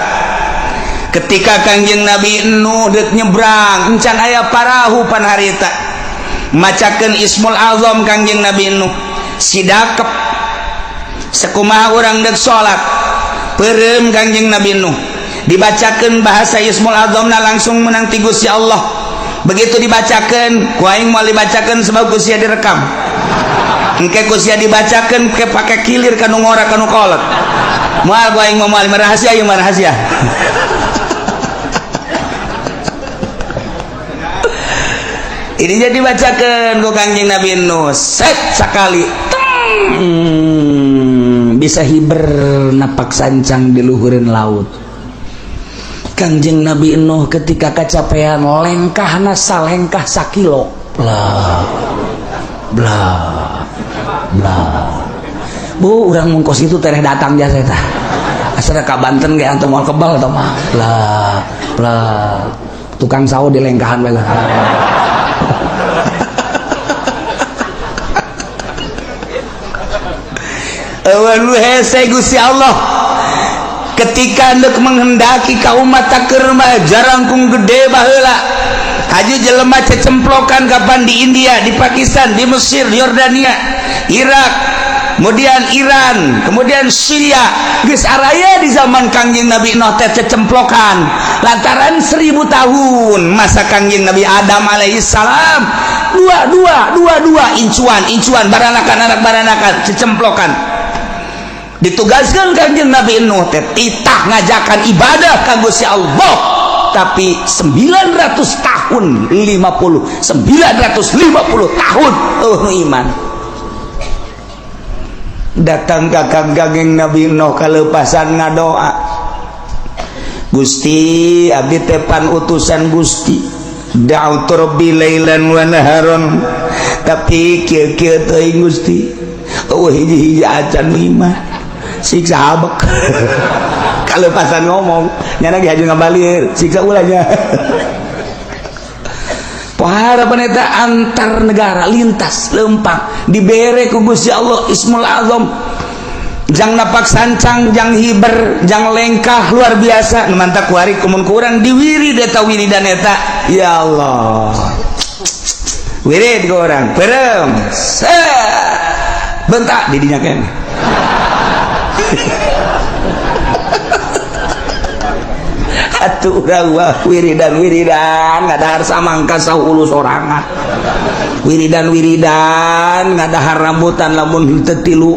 Ketika Kanjeng Nabi Nuh dek nyebrang, encan aya parahu pan harita. Macakeun Ismul Azam Kangjeng Nabi Nuh, sidakep sekumaha urang dek salat, peureum Kangjeng Nabi Nuh, dibacakeun bahasa Ismul Azamna, langsung menang ti Gusti Allah. Begitu dibacakeun, ku aing moal dibacakeun sebab ku sia direkam. Engke ku sia dibacakeun ke pake kilir kanu ngora, kanu kolot. Moal ku aing, moal, rahasia ieu mah, rahasia. Ini jadi bacakan ku Kangjeng Nabi Nuh, set sekali teng, bisa hiber napak sancang di luhureun laut. Kangjeng Nabi Nuh ketika kecapean, lengkahna salengkah sakilo, bla bla bla. Bu, urang mun kos itu tereh datang jasa eta, asal ka Banten ge antum moal kebal tah mah. Bla bla, tukang sawo di lengkahan bae. Eueun nu hese Gusti Allah ketika hendak menghendaki ka umat keur mah jarangkung gede baheula. Haju jelema cecemplokan kapan di India, di Pakistan, di Mesir, di Yordania, Irak, kemudian Iran, kemudian Syria. Geus araya di zaman Kangjeng Nabi Nuh teh cecemplokan lantaran 1000 tahun masa Kangjeng Nabi Adam alaihi salam. Dua dua dua dua dua, incuan incuan, baranakan anak baranakan, cecemplokan. Ditugaskan Kanjeng Nabi Nuh teh titah ngajakan ibadah ka Gusti Allah, tapi 900 tahun 50, 950 tahun, oh, iman. Datang ka Kangjeng Nabi Nuh, kalepasan ngadoa, "Gusti, abdi teh pan utusan Gusti, da'autu rabbi lailan wa naharon, tapi kieu kieu teuing Gusti, oh, hiji-hiji acan iman, siksa abek." Kalepasan ngomong nyana ge haju ngabalir, siksa ulahnya. Pohara paneta antar negara lintas lempang dibere ku Gusti Allah Ismul Azam jang napak sancang, jang hiber, jang lengkah luar biasa. Nu mantak kuari kumun kurang diwirid eta wiridan eta, ya Allah, wirid ke orang perem bentak di dinya keneh. Atuh urang wah wiridan wiridan ngadahar samangka saulu sorangan, wiridan wiridan ngadahar rambutan, lamun teu tilu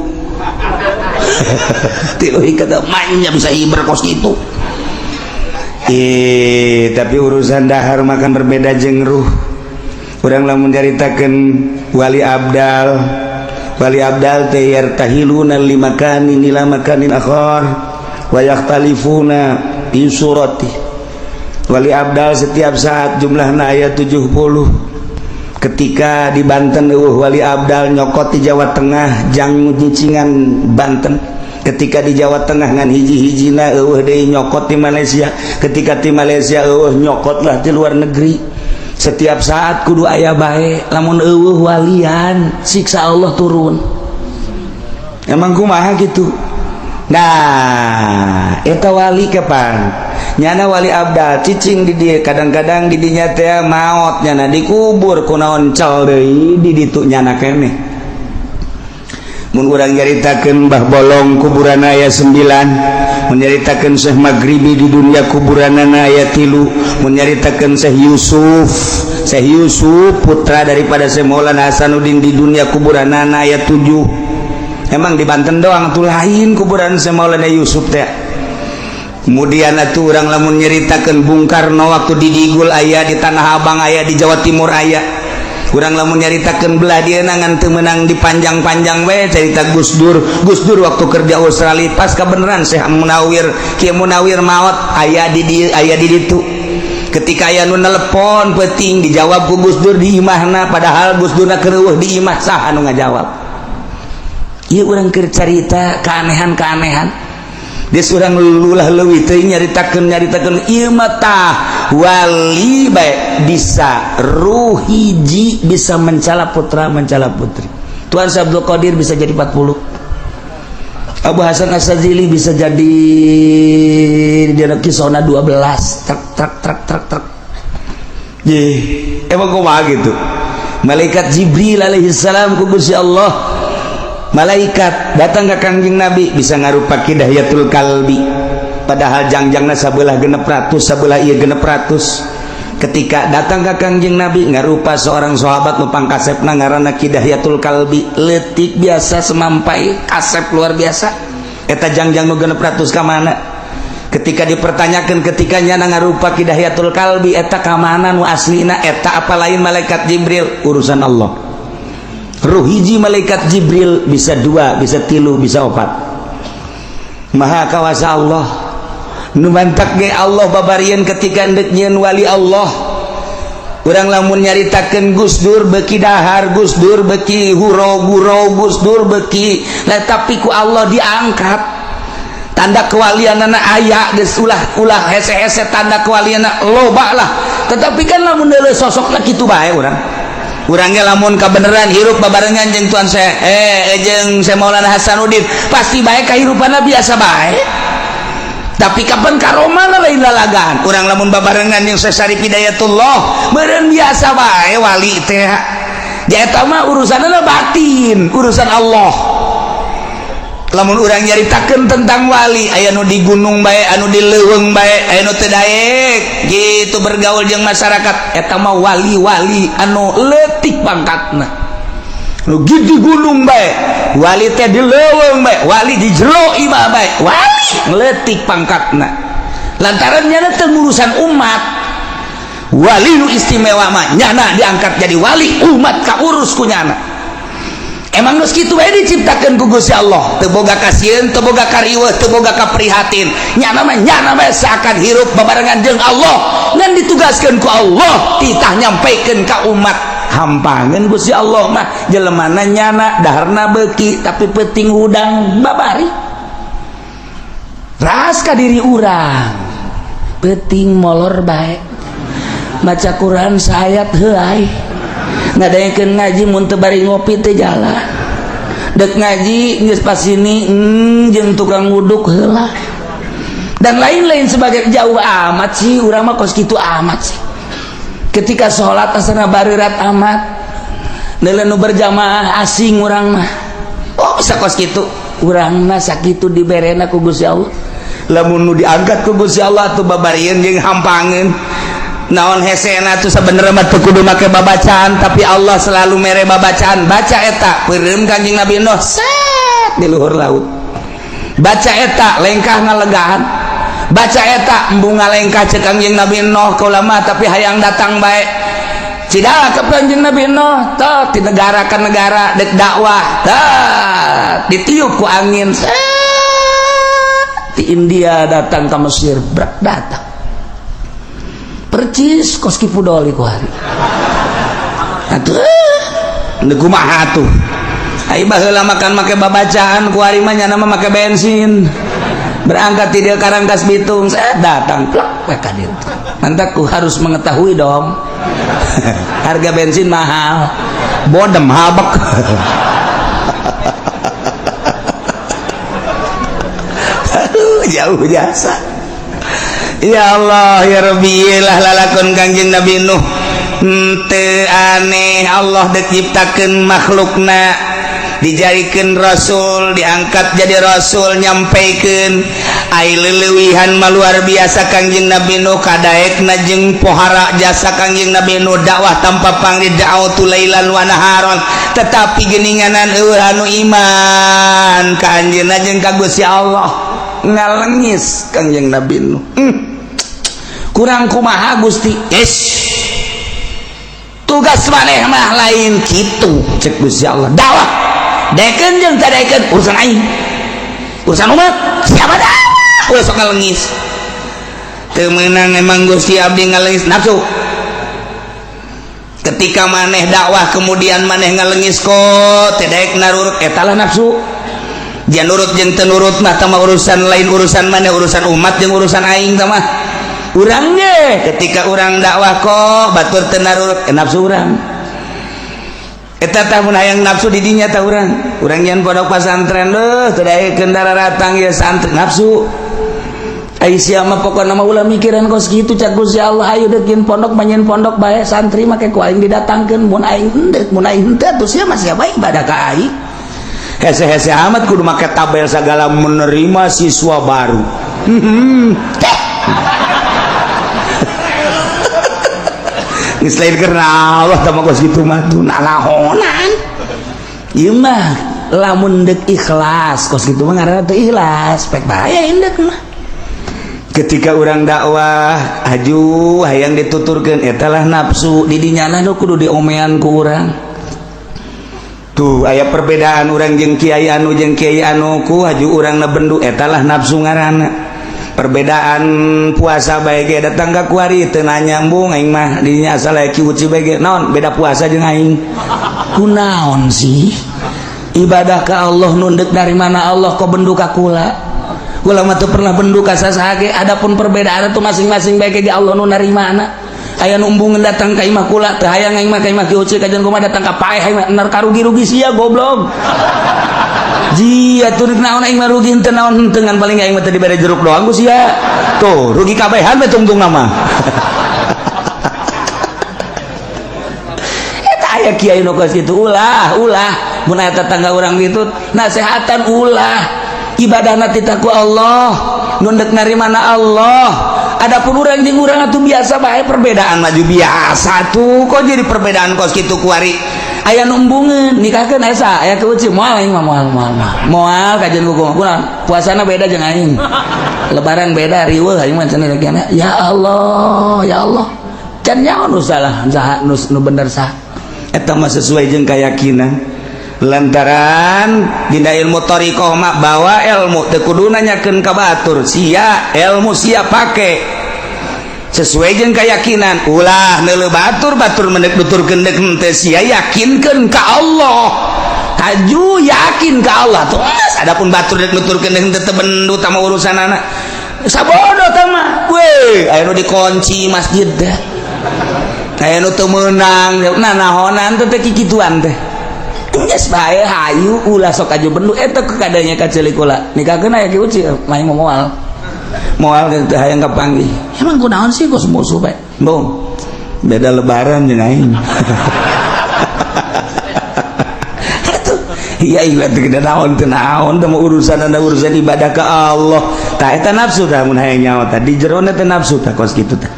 tilu ikat manya bisa hiber kos gitu. Eh, tapi urusan dahar makan berbeda jeung ruh. Urang lamun nyaritakeun wali abdal, wali abdal teh yartahiluna limakanin ila makanin akhar wa yakhtalifuna fi surati. Wali abdal setiap saat jumlahna aya 70. Ketika di Banten euweuh wali abdal, nyokot di Jawa Tengah jang nyicingan Banten. Ketika di Jawa Tengah ngan hiji-hijina euweuh deui, nyokot di Malaysia. Ketika di Malaysia euweuh, nyokot lah di luar negeri. Setiap saat kudu aya bae. Lamun euweuh walian, siksa Allah turun. Emang kumaha gitu? Nah, eta wali kapan nyana wali abdal cicing di dia, kadang-kadang di dinya teh maot nyana, dikubur, kunaon cal deui di ditu nyana keneh. Mun urang nyaritakeun Mbah Bolong, kuburan aya 9. Mun nyaritakeun Syekh Maghribi, di dunia kuburanana aya 3. Mun nyaritakeun Syekh Yusuf, Syekh Yusuf putra daripada Syekh Maulana Hasanuddin, di dunia kuburanana aya 7. Emang di Banten doang tuh lain kuburan Syekh Maulana Yusuf teh. Kemudian atuh urang lamun nyaritakeun Bung Karno, waktu di Digul aya, di Tanah Abang aya, di Jawa Timur aya. Kurang lamun nyaritakeun belah dia ngan teu meunang dipanjang-panjang we cerita Gus Dur. Gus Dur waktu kerja Australia, pas kebenaran Syekh Munawir, Kiai Munawir maot, aya di aya di ditu. Ketika aya nu telepon penting, dijawab ku Gus Dur di imahna, padahal Gus Dur keur di imah. Saha nu ngajawab? Ieu urang keur carita keanehan-keanehan. Geus urang lulah leuwih teuing nyaritakeun nyaritakeun ieu mah. Tah, wali bae bisa ruh hiji bisa mencala putra, mencala putri. Tuan Syekh Abdul Qadir bisa jadi 40, Abu Hasan Asy-Syadzili bisa jadi di kisona 12, truk truk truk truk truk. Ye, emang kumaha gitu? Malaikat Jibril alaihi salam ku Gusti Allah, malaikat datang ke Kangjeng Nabi bisa ngarupa Ki Dihyatul Kalbi, padahal jangjangna sabelah 600, sabelah ieu 600. Ketika datang ke Kangjeng Nabi ngarupa seorang sahabat nu pangkasepna ngaranna Ki Dihyatul Kalbi, leutik biasa semampai, kasep luar biasa. Eta jangjang nu 600 ka mana? Ketika dipertanyakan, ketika nyana ngarupa Ki Dihyatul Kalbi, eta ka mana nu aslina? Eta apa lain malaikat Jibril? Urusan Allah. Ruh hiji malaikat Jibril bisa dua, bisa tilu, bisa opat. Maha kawasa Allah. Nu mantak ge Allah babarian ketika endek nyieun wali Allah. Urang lamun nyaritakeun Gus Dur beki dahar, Gus Dur beki huro guro, Gus Dur beki lah, tapi ku Allah diangkat. Tanda kewalianana aya geus, ulah ulah hese-hese, tanda kewalianana loba lah. Tetapi kan lamun deuleu sosokna kitu bae urang. Urangnya lamun kebenaran hirup babarengan jeung Tuan saya, jeung Syekh Maulana Hasanuddin, pasti bae kahirupanna biasa bae. Tapi kapan karomana lain lalagan. Urang lamun babarengan jeung Syekh Syarif Hidayatullah, meureun biasa bae wali teh. Dia eta mah urusanna batin, urusan Allah. Lamun urang nyaritakeun tentang wali, aya nu di gunung bae, anu di leuweung bae, aya nu teu daek gitu bergaul jeung masyarakat. Eta mah wali-wali anu leutik pangkatna. Nu di gunung bae, wali teh di leuweung bae, wali di jero imah bae, wali leutik pangkatna. Lantaran nyana teu ngurusan umat. Wali nu istimewa mah nyana diangkat jadi wali, umat kaurus ku nyana. Emang geus kitu bae diciptakeun ku Gusti Allah, teu boga kasieun, teu boga kariweuh, teu boga kaprihatin. Nyana mah nyana bae seakan hirup babarengan jeung Allah, ngan ditugaskeun ku Allah titah nyampaikan ka umat. Hampangeun Gusti Allah mah jelemana nyana daharna beuki tapi peuting hudang babari. Ras ka diri urang. Peuting molor bae. Maca Quran saayat heuay. Ngadaekeun ngaji mun teu bari ngopi teu jalan. Dek ngaji geus pas ini jeung tukang wuduk heula. Dan lain-lain sebagai jauh amat sih urang mah kos kitu amat sih. Ketika sholat asana bareurat amat. Neuleuh nu berjamaah asing urang mah. Oh bisa kos kitu. Urang mah sakitu diberena ku Gusti Allah. Lamun nu diangkat ku Gusti Allah atuh babarieun jeung hampangeun. Naon hesena tuh sebenarnya mah teu kudu make babacaan, tapi Allah selalu mere babacaan. Baca eta peureum Kanjeng Nabi Nuh set di luhur laut. Baca eta lengkah ngalegaan. Baca eta embung ngalengkah ceuk Kanjeng Nabi Nuh kaula mah tapi hayang datang bae. Cida ka Kanjeng Nabi Nuh tah di negara ka negara dek dakwah tah ditiup ku angin set di India datang ke Mesir brak datang. Percis kos Ki Pudoli ku hari. Atuh nu kumaha atuh? Ai baheula makan make babacaan ku hari mah nyana mah make bensin. Berangkat ti dieu ka Rangkas Bitung, set datang plak we ka dieu. Mantak ku harus mengetahui dong. Harga bensin mahal. Bodem habek. Aduh, jauh jasa. Ya Allah ya Rabbi lah lalakon Kangjeng Nabi Nuh. Teu aneh Allah dek nyiptakeun makhlukna, dijadikeun rasul, diangkat jadi rasul, nyampaikan ai leulewihan mah luar biasa Kangjeng Nabi Nuh kadaekna jeung pohara jasa Kangjeng Nabi Nuh dakwah tanpa pangri da'watu lailan wa naharon, tetapi geuninganan eueuh anu iman ka anjeunna jeung ka Gusti Allah ngalengis Kangjeng Nabi Nuh. Kurang kumaha Gusti? Yes. Tugas maneh mah lain kitu cek Gusti Allah. Dakwah daekeun jeung teu daekeun urusan aing. Urusan umat siapa dah? Ulah sok ngalengis. Teu meunang emang Gusti abdi ngalengis nafsu. Ketika maneh dakwah kemudian maneh ngalengis kok teu daek narurut eta lah nafsu. Dia nurut jeung teu nurut mah tah urusan lain, urusan maneh, urusan umat jeung urusan aing tah mah. Urang ge ketika urang dakwah kok batur teu narurut nafsu urang. Eta tah mun hayang nafsu di dinya tah urang. Urang nyeun pondok pasantren leuh teu daekeun daratang ieu santri nafsu. Ai sia mah pokona mah ulah mikiran kos kitu cak Gusti Allah ayo deuk nyeun pondok mah nyeun pondok bae santri make ku aing didatangkeun mun aing henteu mun aing henteu atuh sia mah sia bae ibadah ka aing. Hese-hese amat kudu make tabel segala menerima siswa baru. Geus lain karena Allah tah mah kos kitu mah tuh nalahonan. Ieu mah lamun deuk ikhlas kos kitu mah ngaranna teu ikhlas, pek bae indeuk mah. Ketika urang dakwah aju hayang dituturkeun eta lah nafsu di dinya lah nu kudu diomean ku urang. Tuh aya perbedaan urang jeung kiai anu jeung kiai anu ku haju urang na bendu eta lah nafsu ngaranna. Perbedaan puasa bae ge datang ka kuari teu nanya embung aing mah dinya asal aya ki uci bae ge naon beda puasa jeung aing. Kunaon sih? Ibadah ka Allah nundek dari mana Allah kok bendu ka kula? Kula mah teu pernah bendu ka sasaha ge. Adapun perbedaan itu masing-masing bae ge Allah nu narimana. Aya nu embungeun datang ka imah kula teu hayang aing mah ka imah ki uci kajian kumaha datang ka paeh aing mah enar karugi-rugi sia goblok. Jia tuh naon aing mah rugi henteu naon henteu ngan paling aing mah teu dibere jeruk doang ku sia. Tuh rugi kabehan we tungtung nama. Eta aya kiai nu kos kitu ulah ulah mun aya tetangga urang kitu nasehatan ulah. Ibadah titah ku Allah, nu ndek narimana Allah. Adapun urang jeung urang atuh biasa bae, perbedaan maju biasa tuh. Kok jadi perbedaan kos kitu kuari? Aya nu embungeun nikahkeun asa aya keuci, moal aing mah, moal, moal, moal, moal kajian ku kunaon? Puasana beda jeung aing, lebaran beda, riweuh aing mah cenah. Ya Allah, ya Allah, can nyaho nu salah saha, nu bener saha. Eta mah sesuai jeung keyakinan, lantaran dina ilmu thariqah mah bawa ilmu teu kudu nanyakeun ka batur. Sia ilmu sia pake sesuai jeung keyakinan, ulah neuleuh batur. Batur mendek nuturkeun deuk henteu, sia yakinkeun ka Allah, kaju yakin ka Allah tuh. Adapun batur dek nuturkeun deuk henteu, teu bendu tama urusanana. Sabodo tah mah we, aya nu dikunci masjid teh, aya nu teu meunang. Nah, nahonan teh teh kikituan teh? Geus bae, hayu ulah sok aju bendu eta kadanya ka ceulik kula. Nikahkeun aya ki uci main moal. Moal teh hayang kapanggih. Emang kunaon sih kos musuh bae? Bong, beda lebaran jeung aing. Atuh, iya iya, teu naon, teu naon teh urusan anda, urusan ibadah ke Allah. Tah, eta nafsu tah. Mun hayang nyawa tah di jerona teh nafsu tah kos kitu tah.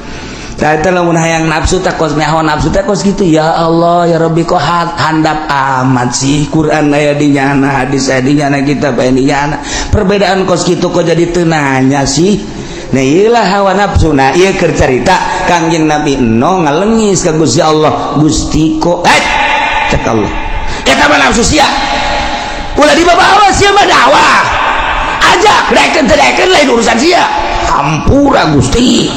Tah, eta lamun hayang nafsu tah kos nyaho nafsu teh kos kitu. Ya Allah, ya Rabbi, kok handap amat sih? Quran aya di nyana, hadis aya di nyana, kitab aya di nyana, perbedaan kos kitu kok jadi teu nanya sih? Nah, iyalah hawa nafsu. Nah, ieu keur carita Kangjeng Nabi Nuh ngalengis ka Gusti Allah, Gusti kok eh cek Allah, eta mah nafsu sia, ulah dibawa sia mah. Dakwah ajak, daekeun teu daekeun lain urusan sia. Hampura, Gusti.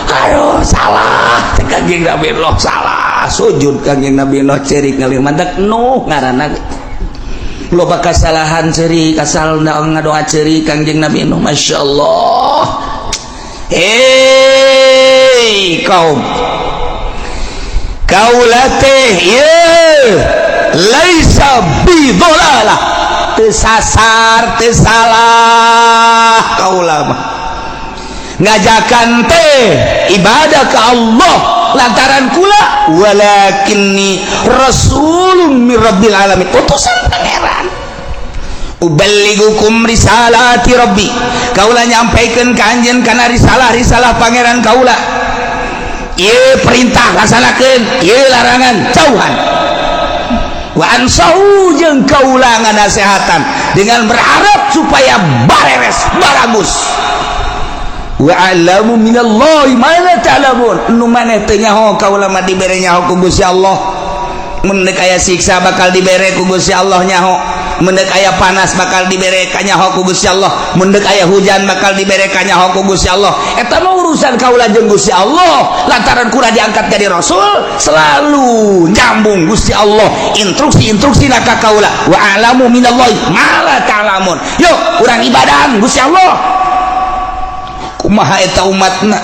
Aduh, salah. Cek Kangjeng Nabi Nuh, salah. Sujud Kangjeng Nabi Nuh, cerik ngalih. Mantak Nuh ngaranna loba kasalahan, cerik asal ngadoa, cerik Kangjeng Nabi Nuh. Masya Allah. Hei kaum, kaula teh ye laisa bidolalah, teu sasar, teu salah. Kaula mah ngajakan teh ibadah ke Allah lantaran kula walakinni rasulun mir rabbil alamin, utusan Pangeran. Uballigukum risalati rabbi, kaula nyampaikan ka anjeun kana risalah-risalah Pangeran kaula. Ieu perintah laksanakeun, ieu larangan jauhan. Wa ansahu, jeung kaula nganasehatan dengan berharap supaya bareres, baragus. Wa a'lamu minallahi ma la ta'lamun, nu maneh teu nyaho, kaula mah dibere nyaho ku Gusti Allah. Mun deuk aya siksa bakal dibere ku Gusti Allah nyaho, mun deuk aya panas bakal dibere kanyaho ku Gusti Allah, mun deuk aya hujan bakal dibere kanyaho ku Gusti Allah. Eta mah urusan kaula jeung Gusti Allah, lantaran kula diangkat jadi rasul selalu nyambung Gusti Allah instruksi-instruksi ka kaula. Wa a'lamu minallahi ma la ta'lamun. Yuk urang ibadahan Gusti Allah. Kumaha eta umatna?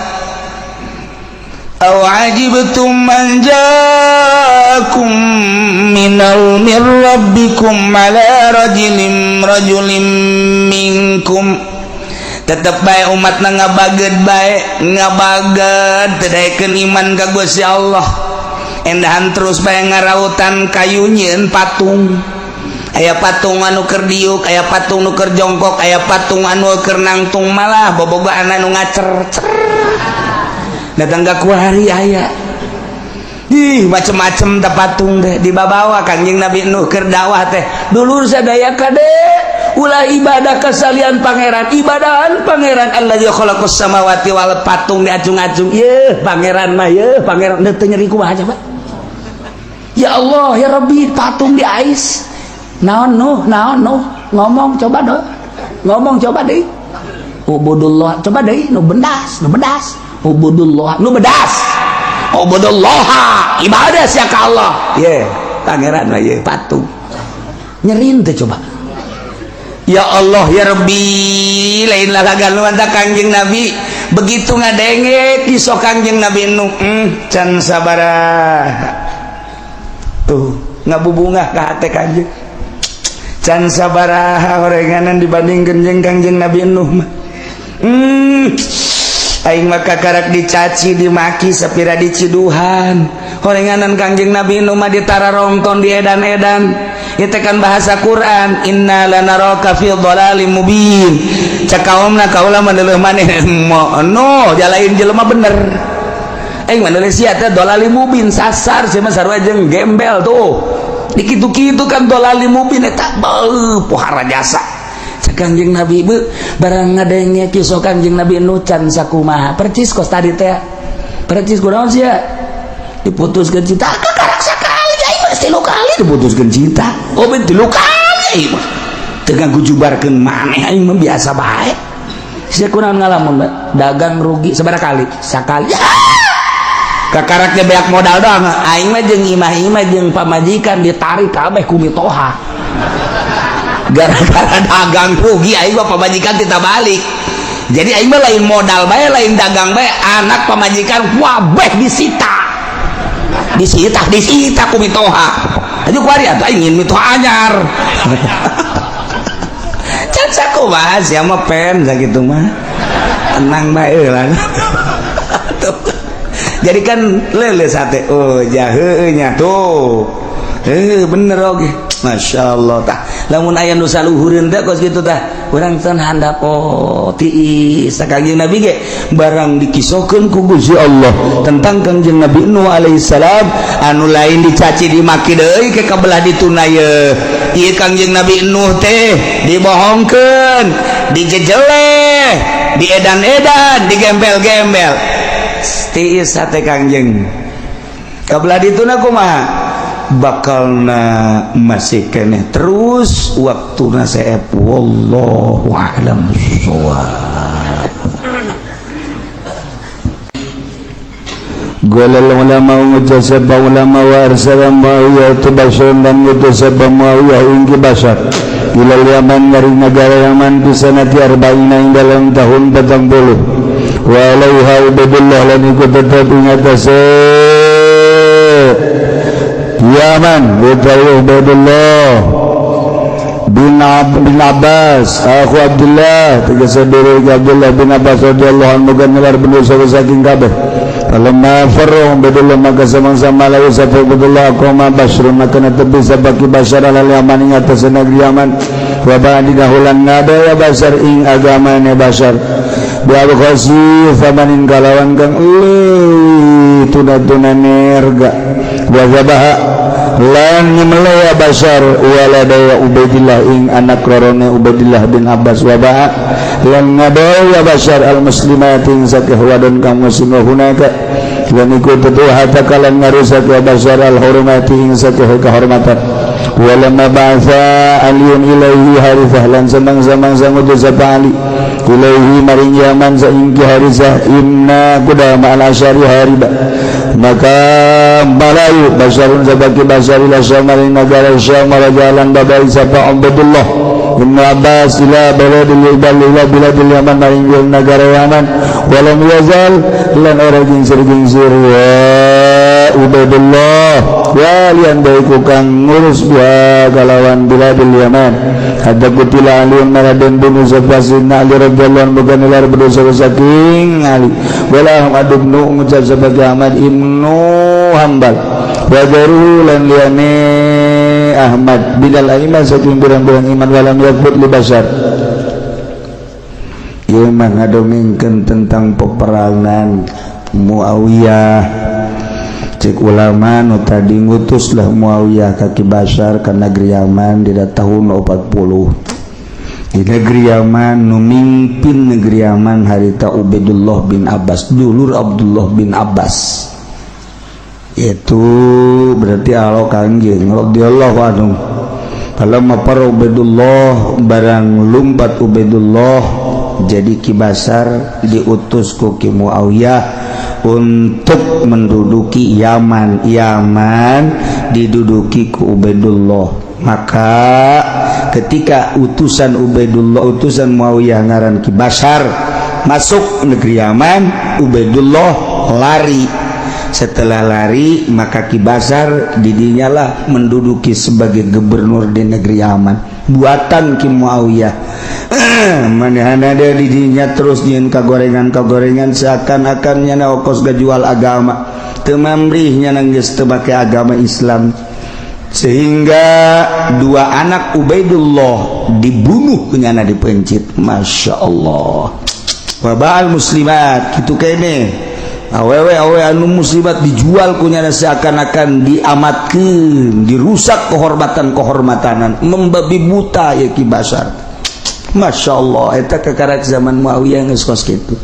Aw ajibtum man jaakum minal min rabbikum ala rajulin minkum. Tetep bae umatna ngabaged bae, ngabaged, teu daekeun iman ka Gusti Allah. Endahan terus bae ngarautan kayu nyieun patung. Aya patung anu keur diuk, aya patung nu keur jongkok, aya patung anu keur nangtung, malah bobogohan anu ngacer cer datang ka kuari aya. Ih, macem-macem teh patung teh dibabawa. Kangjeng Nabi Nuh keur dakwah teh, dulur sadaya, kade ulah ibadah kasalian Pangeran, ibadahan Pangeran allazi khalaqas samawati wal patung diacung-acung. Ye Pangeran mah, ye Pangeran teu nyeri kumaha coba? Ya Allah, ya Rabbi, patung di ais. Naon Nuh, naon Nuh? Ngomong coba deh, ngomong coba deh. Ubudullah coba deh. Nu bendas, nu bedas. Ubudullah, nu bedas. Ubudullah, ibadah sia ka Allah. Ye Pangeran mah, ye patung. Nyerin teh coba? Ya Allah, ya Rabbi, lain lalagan lu. Kangjeng Nabi begitu ngadenge kisah Kangjeng Nabi Nuh, can sabaraha tuh ngabubungah ka hate Kangjeng, can sabaraha horenganan dibandingkeun jeung Kangjeng Nabi Nuh mah. Aing maka karak dicaci, dimaki, sapira diciduhan. Horenganan Kangjeng Nabi Nuh mah ditararongton, di edan-edan. Itu kan bahasa Quran, inna lanaraka fi dhalalim mubin. Cek kaumna, kaula mah deuleuh maneh no jalain jelema bener. Aing mah deuleuh sia teh dhalalim mubin, sasar sia mah, sarua jeung gembel tuh. Dikitu-kitu kan dhalalim mubin eta, beuh, pohara jasa. Cek Kangjeng Nabi, beuh, barang ngadenge kisah Kangjeng Nabi nu can sakumaha percis kos tadi teh, percis. Kunaon sia diputuskeun cinta? Kakarak sakali, aing mah tilu kali diputuskeun cinta. Oh, ben tilu kali aing mah teu ngagujubarkeun maneh, aing mah biasa bae. Sia kunaon ngalamun dagang rugi sabaraha kali? Sakali. Kakaraknya beak modal doang. Aing mah jeung imah-imah jeung pamajikan ditarik kabeh ku mitoha gara-gara dagang rugi. Aing mah pamajikan kita balik, jadi aing mah lain modal bae, lain dagang bae, anak, pamajikan wabeh disita, disita, disita ku mitoha. Aja kuari atuh aing ingin mitoha anyar. Can sakumaha sia mah pen sakitu mah, tenang bae lah. Jadi kan lele sate, oh jahenya tuh, eh, bener. Oke, masya Allah. Tah, lamun aya nu saluhureun teh kos kitu, tah urang teh handap. Oh, tiis Kangjeng Nabi ge barang dikisohkeun ku Gusti Allah tentang Kangjeng Nabi Nuh alaihissalam anu lain dicaci dimaki deui ke kabelah dituna ye. Ieu Kangjeng Nabi Nuh teh dibohongkeun, dijejeleh, diedan-edan, digembel-gembel. Tiis hate Kangjeng. Kabelah dituna kumaha bakalna masih keneh terus waktuna seep. Wallahu a'lam bissawab. Qala ulama, ngucap sapa ulama, wa arsala Muawiyah tu Bashar, dan ngutus sapa Muawiyah ing ki Bashar, ilal Yaman maring negara Yaman, fi sanati arba'ina ing dalam tahun 40, wa alaiha Ubaidullah, lan iku tetep ing atase Yaman utawi Ubaidullah bin Abbas akhu Abdullah, tegese dulur Abdullah bin Abbas radhiyallahu anhu, muga nilar bener saking kabeh. Falamma farra Ubaidullah, maka samangsa malayu sapa Ubaidullah, aqama Basyrun, maka netepi sapa ki Basyar, alal Yaman ing atas negeri Yaman, wa ba'di dahulan ngada ya Basyar ing agamane Basyar, bi abkhasi thamanin kalawan kang leuwih tuna-tuna nerga, wa zabaha lan nyembelih ya Basyar walada ya Ubaidillah ing anak lorone Ubaidillah bin Abbas, wa ba'a lan ngadol ya Basyar al muslimat ing sakeh wadon kang muslim, wa hunaka lan iku tetu hatta kalan ngarusak ya Basyar al hurmati ing sakeh kehormatan. Walamma ba'atha Aliun ilaihi Harithah, lan samang-samang ngutus sapa Ali ilaihi maring Yaman sa ing ki Harithah ibna Qudama al Asyari hariba, maka malayu Basyarun sabaki Basyar ila Syam maring negara Syam, jalan babai sapa Ubaidullah Ibnu Abbas ila baladil ila biladil Yaman maring negara Yaman. Walam yazal, lan ora gingsir-gingsir ya Ubaidullah walian baiku kang ngurus biha kalawan biladil Yaman, hatta kutila Ali, maraden bunuh sapa Sayyidina Ali radhiyallahu anhu, muga nilar berdosa saking Ali. Wala Ahmad ibnu, ngucap sebagai Ahmad ibnu Hambal, wa gairuhu lan liyane Ahmad bidal aiman saking pirang-pirang iman. Walam yakbut li Basyar. Ieu mah ngadongengkeun tentang peperangan Muawiyah. Cek ulama nu tadi, ngutuslah Muawiyah ka Ki Basyar ka negeri Yaman di tahun 40. Di negeri Yaman, nu mimpin negeri Yaman harita Ubaidullah bin Abbas, dulur Abdullah bin Abbas, itu berarti alo Kangjeng radhiyallahu anhu. Falamma para Ubaidullah, barang lumpat Ubaidullah jadi Ki Basar, diutus ku Ki Muawiyah untuk menduduki Yaman. Yaman diduduki ku Ubaidullah. Maka ketika utusan Ubaidullah, utusan Muawiyah ngaran Ki Basar masuk negeri Yaman, Ubaidullah lari. Setelah lari, maka Ki Basar didinya lah menduduki sebagai gubernur di negeri Yaman buatan Ki Muawiyah. Manehana dia didinya terus nyieun kagorengan kagorengan, seakan-akan nyana okos gajual agama, teu mamrih nyana geus teu make agama Islam. Sehingga dua anak Ubaidullah dibunuh ku nyana, dipencit. Masya Allah. Wabal muslimat gitu kene, awewe awewe anu muslimat dijual ku nyana, seakan-akan diamatkeun, dirusak kehormatan kehormatanan, membabi buta ya Ki Basar. Masya Allah, eta kekarak zaman Muawiyah geus kos kitu.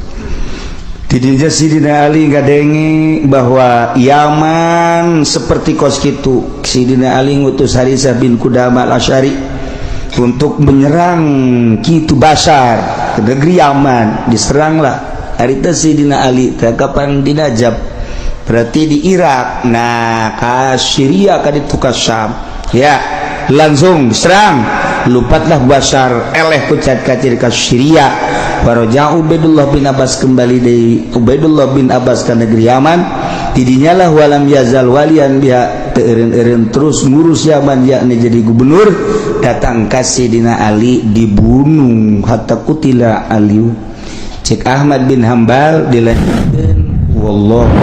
Tidinya Sidina Ali ngadenge bahwa Yaman seperti kos kitu. Sidina Ali ngutus Harisah bin Kudama al-Asyari untuk menyerang Kitu Basar ke negeri Yaman. Diseranglah harita Sidina Ali teh kapan di Najab, berarti di Irak. Nah, ka Syria, ka ditu, ka Syam ya, langsung diserang. Lupatlah Basar, eleh kucat kacir ka Syria. Faraja Ubaidullah bin Abbas, kembali dari Ubaidullah bin Abbas ke negeri Yaman. Tidinya lah walam yazal walian biha, teu eureun-eureun terus ngurus Yaman, yakni jadi gubernur. Datang ka Sidina Ali, dibunuh, hatta qutila Ali. Cek Ahmad bin Hambal dilanjutkeun, wallahu.